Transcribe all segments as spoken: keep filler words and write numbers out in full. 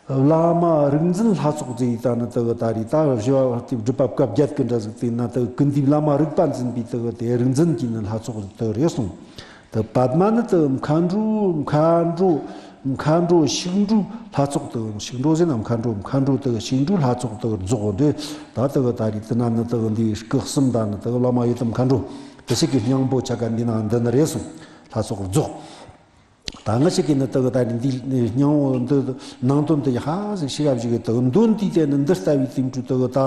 བླ་མ་རིག་འཛིན་ལྷ་ཚོགས་ཟེར་ཡི་ད་ནི་དེ་གི་ད་རེད། ད་བཞི་བ་དེ་སྒྲུབ་པ་བཀའ་བརྒྱད་ཀྱི་འདྲ་ཟིག་དེ་ན་དེ་གི་ཀུན་འདུས་བླ་མ་རིག་པ་འཛིན་པའི་དེ་གི་དེ་རིག་འཛིན་གྱི་ནི་ལྷ་ཚོགས་དེ་རེད་གསུངས། དེ་པདྨ་ནི་དེ་མཁའ་འགྲོ་མཁའ་འགྲོ་མཁའ་འགྲོ་ཤིང་འབྲུ་ལྷ་ཚོགས་དེ་ཤིང་འབྲུ་ཟེར་ན་མཁའ་འགྲོ་མཁའ་འགྲོ་དེ་ཤིང་འབྲུ་ལྷ་ཚོགས་དེ་རྫོགས་འདྲེ། ད་དེ་གི་ད་རེད། དེ་ན་ནི་དེ་གི་འདི་སྐུ་གསུམ་ད་ནི་དེ་གི་བླ་མ་ཡི་དམ་མཁའ་འགྲོ་དེ་ཞིག་གི་སྙིང་པོ་ཆ་ག་འདི་ན་འདི་ནི་རེད་གསུངས། ལྷ་ཚོགས་རྫོགས། ད་ང་ཞིག་གིས་ནི་དེ་གི་ད་རེད། འདི་སྙིང་པོ་འདི་ནང་དོན་འདི་ཧ་ཟིག་ཤི་ག་བཞི་གི་དེ་གི་འདོན་དུས་དེ་ནི་འདི་ལྟ་བུའི་དེ་འཕྲུལ་དེ་གི་ད་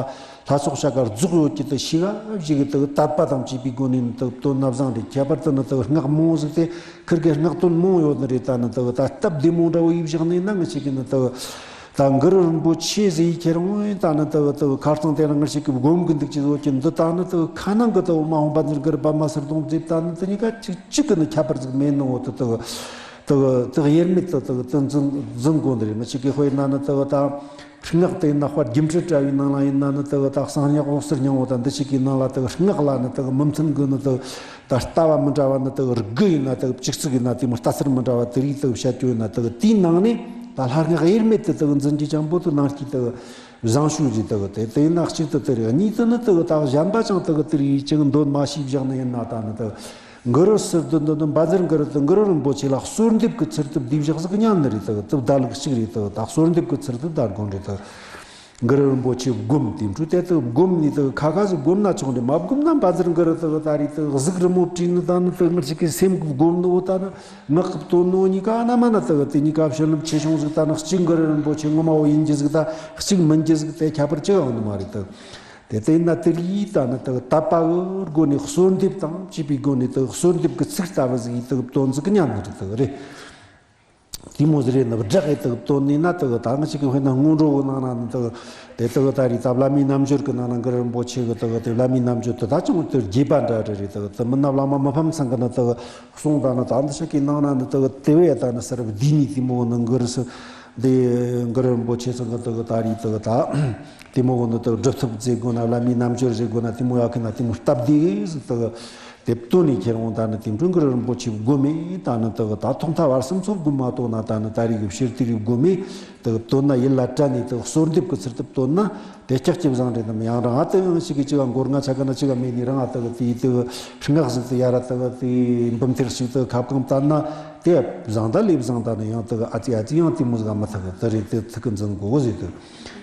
ལྷ་ཚོགས་ཤ་ཀ་རྫོགས་ཡོད་ཀྱི་དེ་ཤི་ག་བཞི་གི་དེ་གི་དད་པ་དང་བཅས་པའི་སྒོ་ནས་ནི་དེ་གི་དོན་ན་བཟང་རེད། ཁྱད་པར་དུ་ནི་དེ་གི་སྔགས་མང་ཟིག་དེ་ཁིར་གི་སྔགས་དོན་མང་ཡོད་ནི་རེད། ད་ནི་དེ་གི་ད་སྟབས་བདེ་མོ་འདྲ་བོ་ཡིན་བཞག་ནས་ན་ང་ཞིག་གིས་ནི་དེ་གི་ད་གུ་རུ་རིན་པོ་ཆེ་ཟེར་ཡི་ཁྱེད་རང་ད་ནི་དེ་གི་དེ་གི་ཁ་རྩང་དེ་རིང་ང་ཞིག་གིས་སྒོམ་གི་འདུག་ཅི་ཟོ་ཀྱི་འདི་ད་ནི་དེ་གི་ཁ་ནང་གི་དེ་གི་མ་འོངས་པ་འཛིན་གི་རི་པ་མ་སེར་སྡོང་མཛེས་ད་ནི་དེ་གཉིས་ཀ་གཅིག་གཅིག་གི་ནི་ཁྱད་པར་ཟིག་མེད་ནི་འོ་དེ་དེ་གི་དེ་གི་དེ་གི་དབྱེར་མེད་དུ་དེ་གི་དེ་འཛིན་འཛིན་དགོས་ནི་རེད། ང་ཞིག་གིས་དཔེར་ན་ནི་དེ་གི་ད་སྔགས་དེ་ཡིན་ན་དཔལ་སྒྱུ་འཕྲུལ་དྲ་བའི་ནང་ལ་ཡིན་ན་ནི་དེ་གི་ད་གསང་སྔགས་འོད་གསལ་སྙིང་པོ་དང་འདི་ཞིག་གི་ནང་ལ་དེ་གི་སྔགས་ལ་ནི་དེ་གི་མི་མཐུན་གི་ནི་དེ་གི་ད་ལྟ་བ་མི་འདྲ་བ་ནི་དེ་གི་དགུ་ཡིན་ན་དེ་གི་བཅུ་གཅིག་ཡིན་ན་དེ་མོ་ལྟ་ཚུལ་མི་འདྲ་བ་དེ་རིགས་དེ་གི་བཤད་རྒྱུ་ཡིན་ན་དེ་གི་དེའི་ནང་ནས་ད་ལྷ་སྔགས་དབྱེར་མེད་དུ་དེ་གི་འཛིན་རྒྱུ་ཅན་པོ་དེ་ནང་གི་དེ་གི་བཟང་ཤོས་རེད། དེ་གི་དེ་དེ་ཡིན་ན་གཅིག་ཏུ་དེ་རེད། གཉིས་དུ་ནི་དེ་གི་ད་གཞན་པ་ཅང་དེ་གི་དེ་རིགས་ཅང་འདོན་མ་ཤེས་བཞག་ནི་ཡིན་ན་ད་ནི་དེ་གི་གུ་རུ་ཟེར་དུས་འདི་ནི་བཛྲ་གུ་རུ་དང་གུ་རུ་རིན་པོ་ཆེ་ལ་གསོལ་འདེབས་ཀྱི་ཚུལ་དུ་བསྡུས་བཞག་ཟིག་ཉན་ནི་རེད། དེ་གི་དེ་བརྡ་ལུགས་གཅིག་རེད། དེ་གི་ད་གསོལ་འདེབས་ཀྱི་ཚུལ་དུ་བརྡ་དགོངས་རེད། དེ་གི་གུ་རུ་རིན་པོ་ཆེ་བསྒོམ་དེ་འཕྲོས་དེ་དེ་གི་བསྒོམ་ནས་དེ་གི་ཁ་ཁ་ཟིག་བསྒོམ་ན་ཆོག་རེད། མ་བསྒོམ་ན་བཛྲ་གུ་རུ་དེ་གི་ད་རེད། དེ་གི་གཟུགས་རི་མོ་བྲིས་ནི་ད་ནི་དེ་གི་ང་ཞིག་གི་སེམས་གི་བསྒོམ་ནི་འོ་ད་ནི་ངག་གི་བཏོན་ནོ་གཉིས་ཀ་ན་མ་ན་དེ་གི་དེ་གཉིས་ཀ་ཕྱི་ལམ་ཆེ་ཆུང་ཟིག་ད་ནི་གཅིག་གུ་རུ་རིན་པོ་ཆེ་ངོ་མ་བོ་ཡིན་གྱི་ཟིག་ད་གཅིག་མིན་གྱི་ཟིག་དེ་ཁྱད་པར་ཅི་ཡང་ནི་མ་རེད། དེ་དེ་དེ་ཡིན་ན་དེ་ཡིས་ད་ནི་དེ་གི་དད་པ་གི་སྒོ་ནས་གསོལ་འདེབས་དང་བཅས་པའི་སྒོ་ནས་དེ་གི་གསོལ་འདེབས་ཀྱི་ཚིག་ལྟ་བུ་ཟིག་ཡིས་དེ་གི་བཏོན་ཟིག་གི་ཉན་ནི་རེད། དེ་གི་རེད། དེ་མོ་ཟིག་རེད། ནི་བསྒྲགས་ཡི་དེ་གི་བཏོན་ནས་ན་དེ་གི་ད་ང་ཞིག་གི་དཔེར་ན་སྔོན་འགྲོ་གི་ནང་ན་ནི་དེ་གི་དེ་དེ་གི་ད་རེད། ད་བླ་མའི་རྣལ་འབྱོར་གི་ནང་ན་གུ་རུ་རིན་པོ་ཆེ་གི་དེ་གི་དེ་བླ་མའི་རྣལ་འབྱོར་དེ་ད་ཅུང་དེ་རྒྱས་པ་འདྲ་འདྲ་རེད། དེ་གི་དེ་མིན་ན་བླ་མ་མི་ཕམ་ཚང་གི་ནི་དེ་གི་གསུང་ད་ནི་ད་འདི་ཞིག་གི་ནང་ན་ནི་དེ་གི་དེ་བས་ད་ནི་སར་བསྡུས་ནས་དེ་མོ་ནི་གུ་རུ་སུ་འདི་གུ་རུ་རིན་པོ་ཆེ་ཚང་གི་དེ་གི་ད་རེད། དེ་གི་ད་དེ་མོ་གི་ནི་དེ་གི་སྒྲུབ་ཐབས་ཟེར་དགོས་ན་བླ་མའི་རྣལ་འབྱོར་ཟེར་དགོས་ན་དེ་མོ་ཡག་གི་ན་དེ་མོ་སྟབས་བདེ་ཟིག་དེ་གི་དེ་བཏོན་ནས་ཁྱེར་འོང་། ད་ནི་དེ་འཕྲོས་གུ་རུ་རིན་པོ་ཆེ་བསྒོམ་མེ་ད་ནི་དེ་གི་ད་ཐོག་མཐའ་བར་གསུམ་ཚོ་བསྒོམ་མ་གཏོགས་ན་ད་ནི་ད་རེས་གི་ཕྱིར་དེ་རིགས་བསྒོམ་མེ་དེ་གི་བཏོན་ན་ཡིད་ལ་དྲན་ནས་དེ་གི་གསོལ་འདེབས་ཀྱི་ཚུལ་དུ་བཏོན་ན་དེ་ལྕགས་ཀྱི་བཟང་རེད་དམ། ཡང་རང་ང་དེ་ཡང་ཞིག་གི་ཅི་ག་མགོ་རྔ་ཆ་ག་ན་ཅི་ག་མེད་ནི་རང་ང་དེ་གི་དེ་དེ་གི་སྔགས་ཟིག་དེ་ཡ་ར་དེ་གི་དེ་འབུམ་ཐེར་ཞིག་དེ་གི་ཁ་བསྐང་བཏང་ན་དེ་བཟང་ད་ལས་བཟང་ད་ནི་ཡང་དེ་གི་ཨ་ཙི་ཨ་ཙི་ཡང་དེ་མོ་ཟིག་མི་ཐུབ་གི། དེ་རེད། དེ་ཐུག་གི་འཛིན་དགོས་གི་ཟེར་དེ།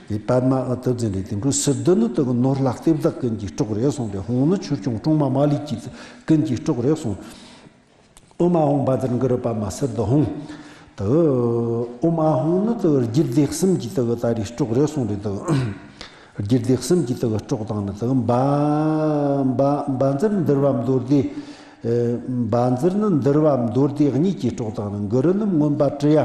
དེ་པདྨ་ཨ་ཏི་འཛིན་རེད། དེ་འཕྲོ་སིལ་སྡུག་ནི་དེ་གི་ནོར་ལྷ་གཏེར་བདག་ཀུན་གྱི་སྲོག་རེད་གསུངས་ཏེ། ཧཱུྃ་ནི་ཆོས་སྐྱོང་སྲུང་མ་མ་ལུས་ཀྱི་ཀུན་གྱི་སྲོག་རེད་གསུངས། ཨོཾ་ཨཱཿཧཱུྃ་བཛྲ་གུ་རུ་པདྨ་སིདྡྷི་ཧཱུྃ། དེ་ཨོཾ་ཨཱཿཧཱུྃ་ནི་དེ་རྒྱུད་སྡེ་གསུམ་གྱི་དེ་གི་ད་རེས་སྲོག་རེད་གསུངས་རེད། དེ་རྒྱུད་སྡེ་གསུམ་གྱི་དེ་གི་སྲོག་དང་ནི་དེ་བཛྲ་བཛྲ་འདུལ་བ་མདོ་སྡེ། ཨེ་བཛྲ་ནི་འདུལ་བ་མདོ་སྡེ་གཉིས་ཀྱི་སྲོག་དང་ནི་གུ་རུ་ནི་མངོན་པ་དྲི་ཡ་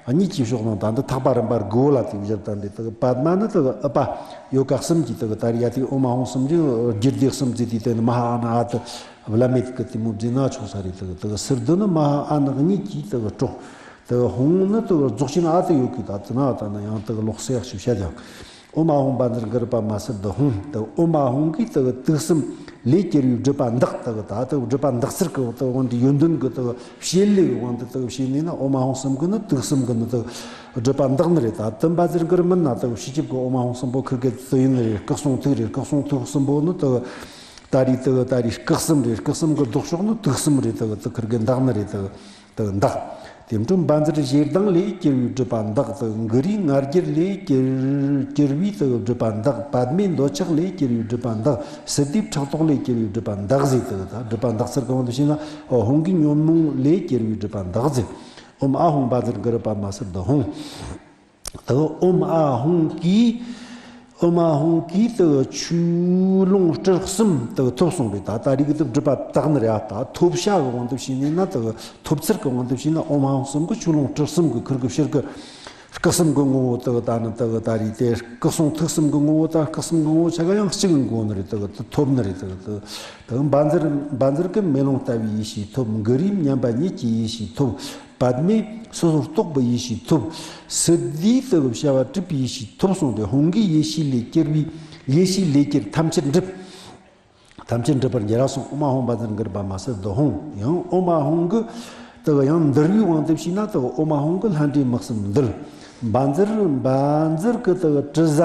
གཉིས་ཀྱི་སྲོག་དང་། ད་འདི་ཐེག་པ་རིམ་པ་དགུ་ལ་དེ་བཞག་ད་འདི་དེ་གི་པདྨ་ནི་དེ་གི་ཨུཏྤལ་ཡོ་ག་གསུམ་གྱི་དེ་གི་ད་རེས་ཡ་དེ་ཨོཾ་ཨཱཿཧཱུྃ་གསུམ་གྱི་རྒྱུད་སྡེ་གསུམ་ཟེར་དུས་དེ་ནི་མ་ཧཱ་ཨ་ནི་ཨ་ཏི་བླ་མེད་ཀྱི་དེ་མོ་བརྫིས་ན་ཆོག་ས་རེད། དེ་གི་དེ་གི་སིལ་སྡུག་ནི་མ་ཧཱ་ཨ་ནི་གཉིས་ཀྱི་དེ་གི་སྲོག་དེ་གི་ཧཱུྃ་ནི་དེ་གི་རྫོགས་ཆེན་ཨ་ཏི་ཡོ་གའི་ད་དེ་ན་ད་ནི་ཡང་དེ་གི་ལོག་སེ་ཡག་ཞིག་བཤད་ཡག་ཨོཾ་ཨཱཿཧཱུྃ་བཛྲ་གུ་རུ་པདྨ་སིདྡྷི་ཧཱུྃ། དེ་ཨོཾ་ཨཱཿཧཱུྃ་གིས་དེ་གི་དུག་གསུམ་ལས་གྱུར་པའི་སྒྲིབ་པ་འདག་དེ་གི་ད་དེ་གི་སྒྲིབ་པ་འདག་ཚུལ་གི་དེ་གི་དབང་གིས་ཡོན་ཏན་གི་དེ་གི་བྱེད་ལས་གི་དབང་དུ་དེ་གི་བྱས་ནས་ན་ཨོཾ་ཨཱཿཧཱུྃ་གསུམ་གིས་ནི་དུག་གསུམ་གི་ནི་དེ་གི་སྒྲིབ་པ་འདག་ནི་རེད། ད་དེ་བཛྲ་གུ་རུ་མིན་ན་དེ་གི་སྤྱི་ཁྱབ་གི་ཨོཾ་ཨཱཿཧཱུྃ་གསུམ་པོ་ཁིར་གི་དེ་ཡིན་ནི་རེད། སྐུ་གསུང་ཐུགས་རེད། སྐུ་གསུང་ཐུགས་གསུམ་པོ་ནི་དེ་གི་ད་རེས་དེ་གི་ད་རེས་སྐུ་གསུམ་རེད། སྐུ་གསུམ་གི་ལྡོག་ཕྱོགས་ནི་དུག་གསུམ་རེད། དེ་གི་དེ་ཁིར་གི་འདག་ནི་རེད། དེ་གི་དེ་འདག་དེ་འཕྲོ་བཛྲ་ཞེ་སྡང་ལས་གྱུར་པའི་སྒྲིབ་པ་འདག་དེ་གུ་རུའི་ང་རྒྱལ་ལས་གྱུར་གྱུར་པའི་དེ་སྒྲིབ་པ་འདག་པདྨའི་འདོད་ཆགས་ལས་གྱུར་པའི་སྒྲིབ་པ་འདག་སིདྡྷིའི་ཕྲག་དོག་ལས་གྱུར་པའི་སྒྲིབ་པ་འདག་ཟེར། དེ་ད་སྒྲིབ་པ་འདག་ཚུལ་གང་དུ་ཕྱིན་ན་ཧཱུྃ་གི་ཉོན་མོངས་ལས་གྱུར་པའི་སྒྲིབ་པ་འདག་ཟེར། ཨོཾ་ཨཱཿཧཱུྃ་བཛྲ་གུ་རུ་པདྨ་སིདྡྷི་ཧཱུྃ། དེ་ཨོཾ་ཨཱཿཧཱུྃ་གིས་ཨོཾ་ཨཱཿཧཱུྃ་གིས་དེ་ཆོས་ལོངས་སྤྲུལ་གསུམ་དེ་ཐོབ་སོང་བས། ད་ད་རེས་གི་དེ་སྒྲིབ་པ་དག་ནི་རེད། ད་ཐོབ་བྱ་གི་དབང་དུ་བྱས་ནས་ན་དེ་ཐོབ་ཚུལ་གི་དབང་དུ་བྱས་ན་ཨོཾ་ཨཱཿཧཱུྃ་གསུམ་གི་ཆོས་ལོངས་སྤྲུལ་གསུམ་གི་ཁིར་གི་ཕྱིར་གི་སྐུ་གསུམ་གི་ངོ་བོ་དེ་ད་ནི་དེ་ད་རེས་དེ་སྐུ་གསུང་ཐུགས་གསུམ་གི་ངོ་བོ་ད་སྐུ་གསུམ་གི་ངོ་བོ་ཆ་ག་ཡང་གཅིག་གི་ངོ་ནི་རེད། དེ་ཐོབ་ནི་རེད། དེ་དེ་བཛྲ་བཛྲ་གི་མེ་ལོང་ལྟ་བུའི་ཡེ་ཤེས་ཐོབ། གུ་རུའི་མཉམ་པ་ཉིད་ཀྱི་ཡེ་ཤེས་ཐོབ། པདྨས་སོ་སོར་རྟོག་པའི་ཡེ་ཤེས་ཐོབ། སིདྡྷིས་དེ་བྱ་བ་གྲུབ་པའི་ཡེ་ཤེས་ཐོབ་སོང་སྟེ། ཧཱུྃ་གིས་ཡེ་ཤེས་ལས་གྱུར་པའི་ཡེ་ཤེས་ལས་གྱུར་ཐམས་ཅད་འགྲུབ། ཐམས་ཅད་འགྲུབ་པར་འགྱུར་རོ་གསུངས། ཨོཾ་ཨཱཿཧཱུྃ་བཛྲ་གུ་རུ་པདྨ་སིདྡྷི་ཧཱུྃ། ཡང་ཨོཾ་ཨཱཿཧཱུྃ་གིས་དེ་ཡང་འདུལ་བའི་དབང་དུ་བྱས་ན་དེ་ཨོཾ་ཨཱཿཧཱུྃ་གིས་ལྷ་འདྲེ་དམག་གསུམ་འདུལ། བཛྲ་བཛྲ་གི་དག་དྲི་ཟ་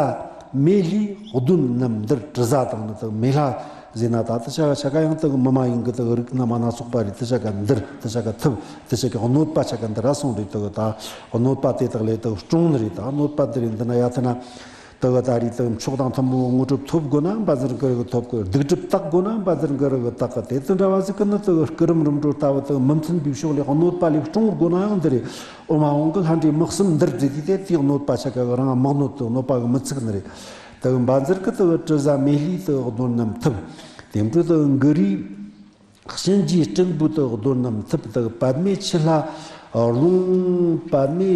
མེ་ལྷའི་གདོན་རྣམས་འདིར། དྲི་ཟ་དང་ནི་དག་མེ་ལྷ་ཟེར་ན་ད་དེ་ཆ་ཆ་ག་ཡང་དག་མི་མ་ཡིན་གི་དག་རིགས་སྣ་མ་སྣ་ཚོགས་པ་རེད། དེ་ཆ་ག་འདིར། དེ་ཆ་ག་ཐུབ། དེ་ཆ་ག་གནོད་པ་ཆ་ག་འདིར་ར་སོང་རེད། དག་ད་གནོད་པ་དེ་དག་ལས་དག་སྲུང་ནི་རེད། ད་གནོད་པ་འདི་རེད། འདི་ན་ཡ་ཐི་ན། དེ་ག་ད་རེས་དེ་མཆོག་དང་ཐུན་མོང་དངོས་གྲུབ་ཐོབ་དགོས་ན་བཛྲ་གུ་རུ་གི་ཐོབ་གི། སྡིག་སྒྲིབ་དག་དགོས་ན་བཛྲ་གུ་རུ་གི་དག་གི། དེ་དང་འདྲ་བ་ཟིག་གི་ནི་དེ་གི་སྐུ་རིམ་རིམ་གྲོ་ལྟ་བུ་དེ་མི་མཐུན་པའི་ཕྱོགས་ལས་གནོད་པ་ལས་སྲུང་དགོས་ན་ཡང་འདི་རེད། ཨོཾ་ཨཱཿཧཱུྃ་གི་ལྷ་འདྲེ་དམག་གསུམ་འདིར་བསྡུས་དུས་དེ་དེའི་གནོད་པ་ཆ་ག་གི་རང་དམག་གནོད་དེ་གནོད་པ་གི་མི་ཚུགས་ནི་རེད། དེ་གི་བཛྲ་གི་དེ་གི་དྲི་ཟ་མེ་ལྷའི་དེ་གི་གདོན་རྣམས་ཐུབ། དེ་འཕྲོ་དེ་གི་གུ་རུའི་གཤིན་རྗེའི་སྤྲིན་པོའི་དག་གདོན་རྣམས་ཐུབ། དག་པདྨའི་ཆུ་ལྷ་རླུང་། པདྨའི་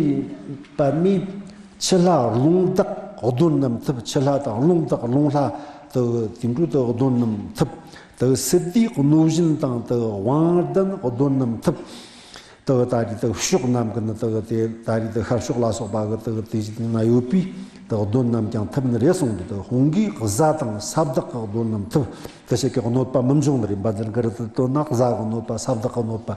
པདྨའི་ཆུ་ལྷ་རླུང་བདག་གདོན་རྣམས་ཐུབ། ཆུ་ལྷ་དང་རླུང་བདག་རླུང་ལྷ་དག་དེ་འཕྲོ་དག་གདོན་རྣམས་ཐུབ། དག་སིདྡྷིའི་གནོད་སྦྱིན་དང་དག་དབང་ལྡན་གདོན་རྣམས་ཐུབ། དག་ད་རེས་དག་ཕྱོགས་རྣམས་ཀྱི་ནི་དག་དེ་ད་རེས་དག་ཤར་ཕྱོགས་ལ་སོགས་པ་གི་དག་དེ་ན་ཡོད་པའི་དག་གདོན་རྣམས་ཀྱང་ཐུབ་ནི་རེད་གསུངས་ཏེ། དག་ཧཱུྃ་གིས་གཟའ་དང་ས་བདག་གི་གདོན་རྣམས་ཐུབ། དེ་ཆ་གི་གནོད་པ་མི་འབྱུང་ནི་རེད། བཛྲ་གུ་རུ་དེ་བཏོན་ན་གཟའ་གི་གནོད་པ་ས་བདག་གི་གནོད་པ།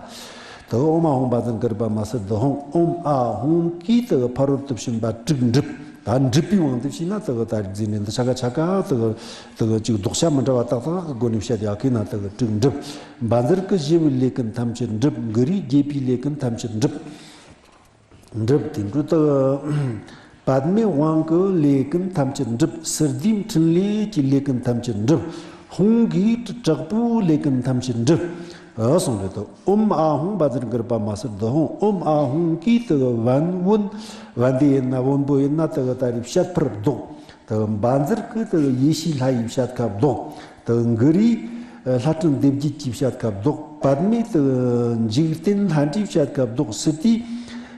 དེ་ཨོཾ་ཨཱཿཧཱུྃ་བཛྲ་གུ་རུ་པདྨ་སིདྡྷི་ཧཱུྃ། ཨོཾ་ཨཱཿཧཱུྃ་གིས་དེ་ཕ་རོལ་ཏུ་ཕྱིན་པ་དྲུག་འགྲིབ། ད་འགྲིབ་པའི་དབང་དུ་བྱས་ན་དེ་ད་རིག་འཛིན་འདི་ཆ་ག་ཆ་ག་དེ་དེ་ཅིག་ལྡོག་ཆ་མི་འདྲ་བ་ཏག་ཏག་གི་སྒོ་ནས་བཤད་ཡག་གི་ན་དེ་དྲུག་འགྲིབ། བཛྲ་གུ་རུ་བཞི་པོའི་ལས་ཀུན་ཐམས་ཅད་འགྲིབ། གུ་རུའི་དགྱེས་པའི་ལས་ཀུན་ཐམས་ཅད་འགྲིབ། འགྲིབ། དེ་འཕྲོ་དེ་པདྨའི་དབང་གི་ལས་ཀུན་ཐམས་ཅད་འགྲིབ། སིདྡྷིའི་འཕྲིན་ལས་ཀྱི་ལས་ཀུན་ཐམས་ཅད་འགྲིབ། ཧཱུྃ་གི་དྲག་པོའི་ལས་ཀུན་ཐམས་ཅད་འགྲིབ། ཨ་གསུངས་རེད་དོ། ཨོཾ་ཨཱཿཧཱུྃ་བཛྲ་གུ་རུ་པདྨ་སིདྡྷི་ཧཱུྃ། ཨོཾ་ཨཱཿཧཱུྃ་གིས་དེ་བན་བོན། བན་དེ་ཡིན་ན་བོན་པོ་ཡིན་ན་དེ་ད་རེས་བཤད་པར་བཟློག། དེ་བཛྲ་གུ་དེ་ཡེ་ཤེས་ལྷ་ཡི་བཤད་ཁ་བཟློག། དེ་གུ་རུའི་ལྷ་སྤྲིན་སྡེ་བརྒྱད་ཀྱི་བཤད་ཁ་བཟློག། པདྨའི་དེ་འཇིག་རྟེན་ལྷ་འདྲེའི་བཤད་ཁ་བཟློག། སིདྡྷི།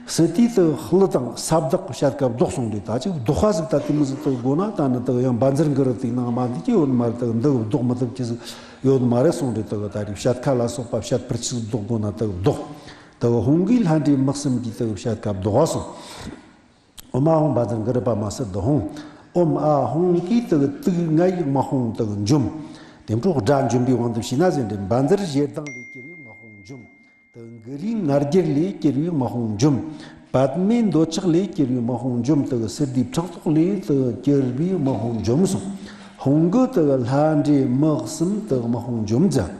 སིདྡྷིའི་དེ་ཀླུ་དང་ས་བདག་གི་བཤད་ཁ་བཟློག་གསུངས་རེད། ད་ཅིག་བཟློག་པ་ཟིག་ད་དེ་མོ་ཟིག་དེ་དགོས་ན་ད་ནི་དེ་ཡང་བཛྲ་གུ་རུ་དེ་ནང་མ་འདི་ཀྱི་ཡོད་མ་རེད། དེ་འདི་བཟློག་མི་ཐུབ་ཀྱི་ཟིག་ཡོད་མ་རེད་གསུངས་རེད། དེ་ད་རེས་བཤད་ཁ་ལ་སོགས་པ་བཤད་པར་ཅིག་བཟློག་དགོས་ན་དེ་བཟློག། དེ་ཧཱུྃ་གིས་ལྷ་འདྲེ་དམག་གསུམ་གྱི་དེ་བཤད་ཁ་བཟློག་པ་གསུངས། ཨོཾ་ཨཱཿཧཱུྃ་བཛྲ་གུ་རུ་པདྨ་སིདྡྷི་ཧཱུྃ། ཨོཾ་ཨཱཿཧཱུྃ་གིས་དེ་དུག་ལྔ་ཡི་དམག་དཔུང་དེ་འཇོམས། དེ་འཕྲོ་དགྲ་འཇོམས་པའི་དབང་དུ་བྱས་ན་ཟེར་རེད། བཛྲ་གུ་རུ་ཞེ་སྡང་ལས་གྱུར་པའི་དམག་དཔུང་འཇོམས། དེ་གུ་རུའི་ང་རྒྱལ་ལས་གྱུར་པའི་དམག་དཔུང་འཇོམས། པདྨའི་འདོད་ཆགས་ལས་གྱུར་པའི་དམག་དཔུང་འཇོམས། དེ་སིདྡྷིའི་ཕྲག་དོག་ལས་དེ་གྱུར་པའི་དམག་དཔུང་འཇོམས་གསུངས། ཧཱུྃ་གིས་དེ་ལྷ་འདྲེ་དམག་གསུམ་དེ་དམག་དཔུང་འཇོམས་མཛད།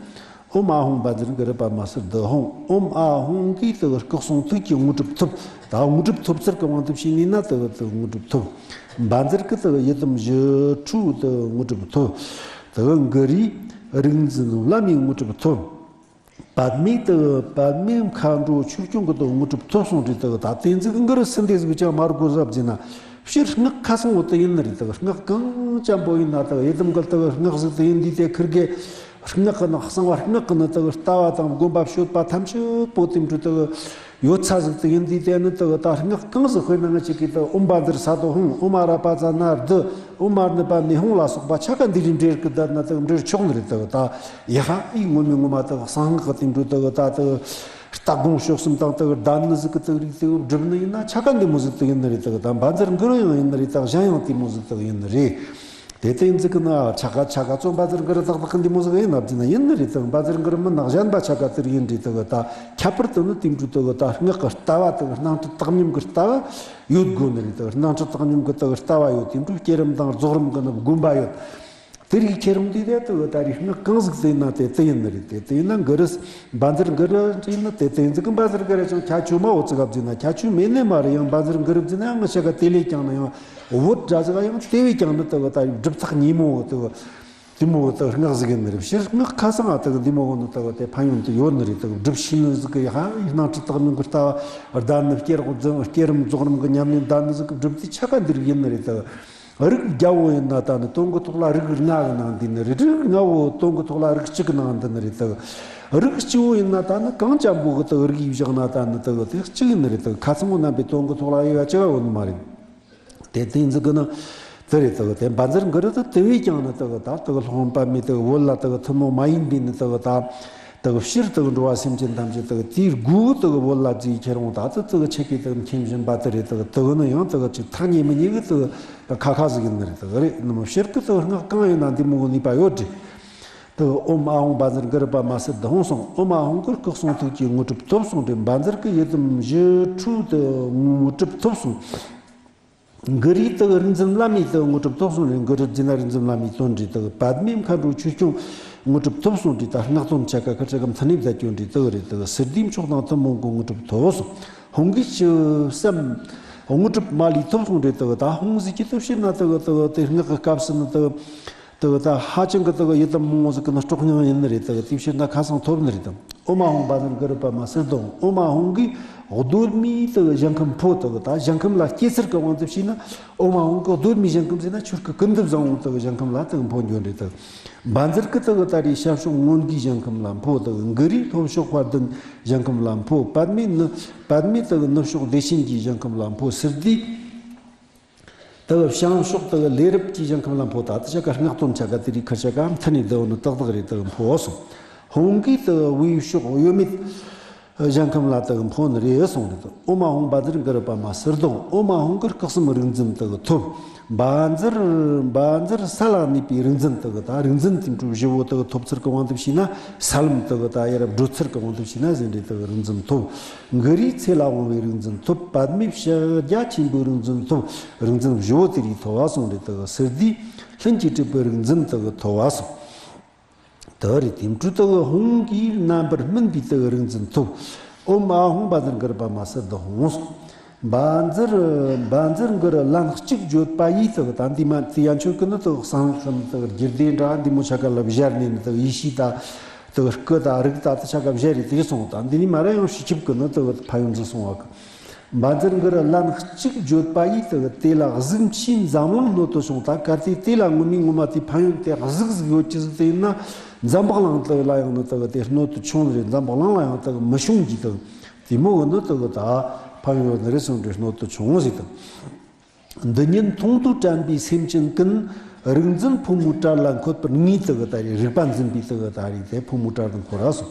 ཨོཾ་ཨཱཿཧཱུྃ་བཛྲ་གུ་རུ་པདྨ་སིདྡྷི་ཧཱུྃ། ཨོཾ་ཨཱཿཧཱུྃ་གིས་དེ་སྐུ་གསུང་ཐུགས་ཀྱི་དངོས་གྲུབ་ཐོབ། ད་དངོས་གྲུབ་ཐོབ་ཚུལ་གྱི་དབང་དུ་བྱས་ནས་ན་དེ་དེ་དངོས་གྲུབ་ཐོབ། བཛྲ་གུ་དེ་ཡི་དམ་ཞི་ཁྲོའི་དེ་དངོས་གྲུབ་ཐོབ། དེ་གུ་རུའི་རིག་འཛིན་བླ་མའི་དངོས་གྲུབ་ཐོབ། པདྨའི་དེ་པདྨའི་མཁའ་འགྲོ་ཆོས་སྐྱོང་གི་དེ་དངོས་གྲུབ་ཐོབ་གསུངས་རེད། དེ་ད་དེ་ཟིག་གི་གུ་རུ་སུ་འདི་ཟིག་ཅང་མ་དགོས་ཟབ་ཟིན་ན། སྤྱིར་སྔགས་ཁ་སང་བོ་དེ་ཡིན་ནི་རེད། དེ་སྔགས་གང་འཇམ་པོ་ཡིན་ན་དེ་ཡི་དམ་གི་དེ་སྔགས་ཟིག་དེ་ཡིན་དུས་དེ་ཁིར་གེ། སྔགས་ཀྱི་ནང་གསང་བ་སྔགས་ཀྱི་ནི་དེ་ལྟ་བ་དང་སྒོམ་པ་སྤྱོད་པ་ཐམས་ཅད་པོ་དེ་འཕྲོ་དེ་ཡོད་ཚ་ཟིག་དེ་ཡིན་དུས་དེ་ནི་དེ་ད་སྔགས་གང་ཟིག་དཔེར་ན་ང་ཅིག་གིས་དེ་ཨོཾ་བཛྲ་ས་ཏྭ་ཧཱུྃ། ཨོཾ་ཨ་ར་པ་ཙ་ན་རྡི། ཨོཾ་མ་ཎི་པདྨེ་ཧཱུྃ་ལ་སོགས་པ་ཆ་ག་འདི་རིགས་འབྲེལ་གི་བསྡད་ན་དེ་འབྲེལ་ཆོག་ནི་རེད། དེ་ད་ཡ་ཧ་ཨི་ངོ་མའི་ངོ་མ་དེ་གསང་སྔགས་ཀྱི་དེ་འཕྲོ་དེ་ད་དེ་ལྟ་སྒོམ་སྤྱོད་གསུམ་དང་དེ་བསྡད་ནི་ཟིག་གི་དེ་རིགས་དེ་སྒྲུབ་ནི་ཡིན་ན་ཆ་ག་འདི་མོ་ཟིག་དེ་ཡིན་ནི་རེད། དེ་ད་བཛྲ་གུ་རུ་ཡང་ཡིན་ནི་རེད། ད་གཞན་ཡང་དེ་མོ་ཟིག་དེ་ཡིན་ནི་རེད། དེ་དེ་ཟིག་གི་ན་ཆ་ག་ཆ་ག་ཙོ་བཛྲ་གུ་རུ་ཏག་ཏག་གི་འདི་མོ་ཟིག་ཡིན་ན་བཟླས་ན་ཡིན་ནི་རེད། དེ་བཛྲ་གུ་རུ་མིན་ན་གཞན་པ་ཆ་ག་དེར་ཡིན་རེད། དེ་ད་ཁྱད་པར་དུ་ནི་དེ་འཕྲོ་དེ་ད་སྔགས་ཀྱི་ལྟ་བ་དེ་སྣང་སྲིད་བཏང་སྙོམས་ཀྱི་ལྟ་བ་ཡོད་དགོས་ནི་རེད། དེ་སྣང་སྲིད་བཏང་སྙོམས་ཀྱི་དེ་ལྟ་བ་ཡོད། དེ་འཕྲོ་བསྐྱེད་རིམ་དང་རྫོགས་རིམ་གྱི་ནི་སྒོམ་པ་ཡོད། དེ་རིགས་ཁྱེད་རང་དེ་དེ་དེ་ད་རེས་སྔགས་གང་ཟིག་བཟླས་ན་དེ་དེ་ཡིན་ནི་རེད། དེ་དེ་ཡིན་ན་གུ་རུ་བཛྲ་གུ་རུ་བཟླས་ན་དེ་དེ་ཟིག་གི་བཛྲ་གུ་རུ་ཅང་ཁྱད་ཆོས་མ་འོ་ཙི་ག་བཟླས་ན་ཁྱད་ཆོས་མེད་ནི་མ་རེད། ཡང་བཛྲ་གུ་རུ་བཟླས་ན་ཡང་ང་ཆ་ག་དེ་ལས་ཀྱང་ན་ཡང་བོད་འདྲ་ཟིག་ཡང་དེ་བས་ཀྱང་ནི་དེ་ད་རེས་སྒྲུབ་ཐག་ཉེ་མོ་དེ། དེ་མོ་དེ་སྔགས་ཟིག་ཡིན་ནི་རེད། སྤྱིར་སྔགས་ཁ་སང་ཨ་དེ་འདི་མོ་གོ་ནི་དེ་དེ་ཕན་ཡོན་དེ་ཡོད་ནི་རེད། དེ་སྒྲུབ་ཤེས་ནི་ཟིག་གི་ཡ་ཧ་ཡི་སྣང་སྲིད་བཏང་སྙོམས་ཀྱི་ལྟ་བ་བཟླས་ནི་བསྐྱེད་རིམ་རྫོགས་རིམ་གྱི་ཉམས་ལེན་བཟླས་ནི་ཟིག་གི་སྒྲུབ་དེ་ཆ་ག་འདི་རིགས་ཡིན་ནི་རེད། དེ་རིགས་བརྒྱ་བོ་ཡིན་ན་ད་ནི་དོན་གྱི་ཐོག་ལ་རིགས་ལྔ་གི་ནང་འདུས་ནི་རེད། རིགས་ལྔ་བོ་དོན་གྱི་ཐོག་ལ་རིགས་གཅིག་གི་ནང་འདུས་ནི་རེད། དེ་རིགས་གཅིག་བོ་ཡིན་ན་ད་ནི་གང་འཇམ་པོ་གི་དེ་རིགས་ཡིབ་བཞག་ན་ད་ནི་དེ་དེ་གཅིག་ཡིན་ནི་རེད། དེ་ཁ་ཚང་བོ་རྣམ་པའི་དོན་གྱི་ཐོག་ལ་དབྱེ་བ་ཅི་ག་ཡོད་ནི་མ་རེད། དེ་དེ་ཟིག་གི་ནི་དེ་རེད། དེ་དེ་བཛྲ་གུ་རུ་དེ་དེ་བས་ཀྱང་ནི་དེ་ད་དེ་སློབ་དཔོན་པདྨས་དེ་བོད་ལ་དེ་ཐུན་མོང་མ་ཡིན་པའི་ནི་དེ་ད་དེ་སྤྱིར་དེ་འགྲོ་བ་སེམས་ཅན་ཐམས་ཅད་དེ་དེའི་སྒོ་དེ་བོད་ལ་བརྫིས་ཁྱེར་འོང་ད་དེ་དེ་ཆེ་གེ་དེ་མཁྱེན་བཞིན་པ་དེ་རེད། དེ་དེ་ནི་ཡང་དེ་ཅིག་ཐག་ཉེ་མི་ཉེ་གི་དེ་ཁ་ཁ་ཟིག་ཡིན་ནི་རེད། དེ་རེད་ནི་མ་སྤྱིར་གི་དེ་སྔགས་གང་ཡིན་ན་འདི་མོ་གི་ནུས་པ་ཡོད་དེ། དེ་ཨོཾ་ཨཱཿཧཱུྃ་བཛྲ་གུ་རུ་པདྨ་སིདྡྷི་ཧཱུྃ་གསུངས། ཨོཾ་ཨཱཿཧཱུྃ་གིས་སྐུ་གསུང་ཐུགས་ཀྱི་དངོས་གྲུབ་ཐོབ་གསུངས་ཏེ། བཛྲ་གུ་ཡི་དམ་ཞི་ཁྲོའི་དེ་དངོས་གྲུབ་ཐོབ་གསུངས། གུ་རུའི་དག་རིག་འཛིན་བླ་མའི་དག་དངོས་གྲུབ་ཐོབ་སོང་རེད། གུ་རུ་བརྒྱུད་ན་རིག་འཛིན་བླ་མའི་དོན་རེད། དག་པདྨའི་མཁའ་འགྲོ་ཆོས་སྐྱོང་དངོས་གྲུབ་ཐོབ་སོང་རེད། ད་སྔགས་དོན་ཆ་ག་ཁ་ཆ་ག་མཐུན་ནེ་བཟླ་སྐྱོན་རེད། དག་རེད། དག་ཟེར་དུས་མཆོག་དང་ཐུན་མོང་གི་དངོས་གྲུབ་ཐོབ་སོང་། ཧཱུྃ་གི་ཆུ་བསམ་དངོས་གྲུབ་མ་ལུས་ཐོབ་སོང་རེད། དག་ད་ཧཱུྃ་ཟེར་གྱི་སྟོབས་ཕྱིར་ན་དག་དག་དེ་སྔགས་ཀྱི་སྐབས་སུ་ནི་དག་དེ་གི་ད་ཧ་ཅང་གི་དེ་གི་ཡི་དམ་མང་བོ་ཟིག་གི་ནི་སྲོག་སྙིང་ཡིན་ནི་རེད། དེ་གི་དེ་ཕྱིར་ན་ཁ་སང་ཐོབ་ནི་རེད་དམ། ཨོཾ་ཨཱཿཧཱུྃ་བཛྲ་གུ་རུ་པདྨ་སིདྡྷི་ཧཱུྃ། ཨོཾ་ཨཱཿཧཱུྃ་གིས་གདོད་མའི་དེ་གི་ཞིང་ཁམས་འཕོ། དེ་གི་ད་ཞིང་ཁམས་ལ་སྐྱེ་ཚུལ་གི་དབང་དུ་བྱས་ན། ཨོཾ་ཨཱཿཧཱུྃ་གིས་གདོད་མའི་ཞིང་ཁམས་ཟེར་ན་ཆོས་སྐུ་ཀུན་ཏུ་བཟང་བོ་དེ་གི་ཞིང་ཁམས་ལ་དེ་གི་འཕོ་འགྱོ་ནི་རེད། དེ་གི་བཛྲ་གིས་དེ་གི་ད་རེས་ཤར་ཕྱོགས་མངོན་དགའི་ཞིང་ཁམས་ལ་འཕོ། དེ་གི་གུ་རུས་ལྷོ་ཕྱོགས་དཔལ་ལྡན་ཞིང་ཁམས་ལ་འཕོ། པདྨས་ནི་པདྨས་དེ་གི་ནུབ་ཕྱོགས་བདེ་ཆེན་གྱི་ཞིང་ཁམས་ལ་འཕོ་ཟེར་དུས། དེ་གི་བྱང་ཕྱོགས་དེ་གི་ལས་རབ་ཀྱི་ཞིང་ཁམས་ལ་འཕོ། ད་དེ་ཆ་ག་སྔགས་དོན་ཆ་ག་དེ་རིགས་ཁ་ཆ་ག་མཐུན་ནེ་དེ་བོ་ནི་ཏག་ཏག་རེད། དེ་གི་འཕོ་སོང་། ཧཱུྃ་གིས་དེ་གི་དབུས་ཕྱོགས་གཡོ་མེད་ཞིང་ཁམས་ལ་དེ་གི་འཕོ་ནི་རེད་གསུངས་རེད། ཨོཾ་ཨཱཿཧཱུྃ་བཛྲ་གུ་རུ་པདྨ་སིདྡྷི་ཧཱུྃ། ཨོཾ་ཨཱཿཧཱུྃ་གིས་སྐུ་གསུམ་རིག་འཛིན་དེ་གི་ཐོབ། བཛྲ་བཛྲ་ས་ལ་གནས་པའི་རིག་འཛིན་དེ་གི་ད་རིག་འཛིན་དེ་འཕྲོ་བཞི་བོ་དེ་གི་ཐོབ་ཚུལ་གི་དབང་དུ་བྱས་ན། ས་ལམ་དེ་གི་ད་ཡ་རབས་བགྲོད་ཚུལ་གི་དབང་དུ་བྱས་ན་ཟེར་འདྲ་དེ་གི་རིག་འཛིན་ཐོབ། གུ་རུའི་ཚེ་ལ་དབང་བའི་རིག་འཛིན་ཐོབ། པདྨས་ཕྱག་རྒྱ་ཆེན་པོའི་རིག་འཛིན་ཐོབ། རིག་འཛིན་བཞི་བོ་དེ་རིགས་ཐོབ་པ་གསུངས་རེད། དེ་གི་ཟེར་དུས་ལྷུན་གྱིས་གྲུབ་པའི་རིག་འཛིན་དེ་གི་ཐོབ་པ་གསུངས། དེ་རེད། དེ་འཕྲོ་དེ་གི་ཧཱུྃ་གིས་རྣམ་པར་སྨིན་པའི་དེ་གི་རིག་འཛིན་ཐོབ། ཨོཾ་ཨཱཿཧཱུྃ་བཛྲ་གུ་རུ་པདྨ་སིདྡྷི་ཧཱུྃ། བཛྲ་བཛྲ་གུ་རུ་ལན་གཅིག་བརྗོད་པ་ཡིས། དེ་གི་ད་འདི་མ་དེ་ཡན་ཆོད་གི་ནི་དེ་གི་གསང་སྔགས་དེ་གི་རྒྱུད་སྡེ་འདྲ་འདི་མོ་ཆ་ག་ལ་སྦྱར་ནས་ནི་དེ་གི་ཡེ་ཤེས་ད་དེ་གི་སྐུ་ད་རིགས་ད་དེ་ཆ་ག་སྦྱར་རེད། དེ་གི་སོང་ད་འདི་ནི་མ་ར་ཡང་ཕྱི་ཁྱབ་གི་ནི་དེ་གི་ཕན་ཡོན་ཟིག་གསུང་བ་གི། བཛྲ་གུ་རུ་ལན་གཅིག་བརྗོད་པ་ཡིས། དེ་གི་དེ་ལ་གཟུགས་མཆིས་འཛམ་གླིང་སྣོད་དུ་ཕྱུང་། ད་གལ་ཏེ་དེ་ལ་ངོ་མའི་ངོ་མ་དེ་ཕན་ཡོན་དེ་གཟུགས་ཟིག་ཡོད་ཀྱི་ཟིག་དེ་ཡིན་ན། འཛམ་བུ་གླིང་དེ་ལ་ཡང་ནི་དེ་གི་དེ་སྣོད་དུ་ཕྱུང་རེད། འཛམ་བུ་གླིང་ལ་ཡང་དེ་གི་མི་ཤོང་གི་དེ་གི་དེ་མོ་གི་ནི་དེ་གི་ད་ཕན་ཡོན་རེད་གསུངས་རེད། སྣོད་དུ་ཕྱུང་ཟིག་དང་། འདི་ཉིད་མཐོང་དུས་དྲན་པའི་སེམས་ཅན་ཀུན། རིག་འཛིན་ཕོ་མོའི་གྲལ་ལ་འཁོད་པར་ངེས། དེ་གི་ད་རེད། རིག་པ་འཛིན་པའི་དེ་གི་ད་རེད། དེ་ཕོ་མོའི་གྲལ་དུ་འཁོད་ར་སོང་།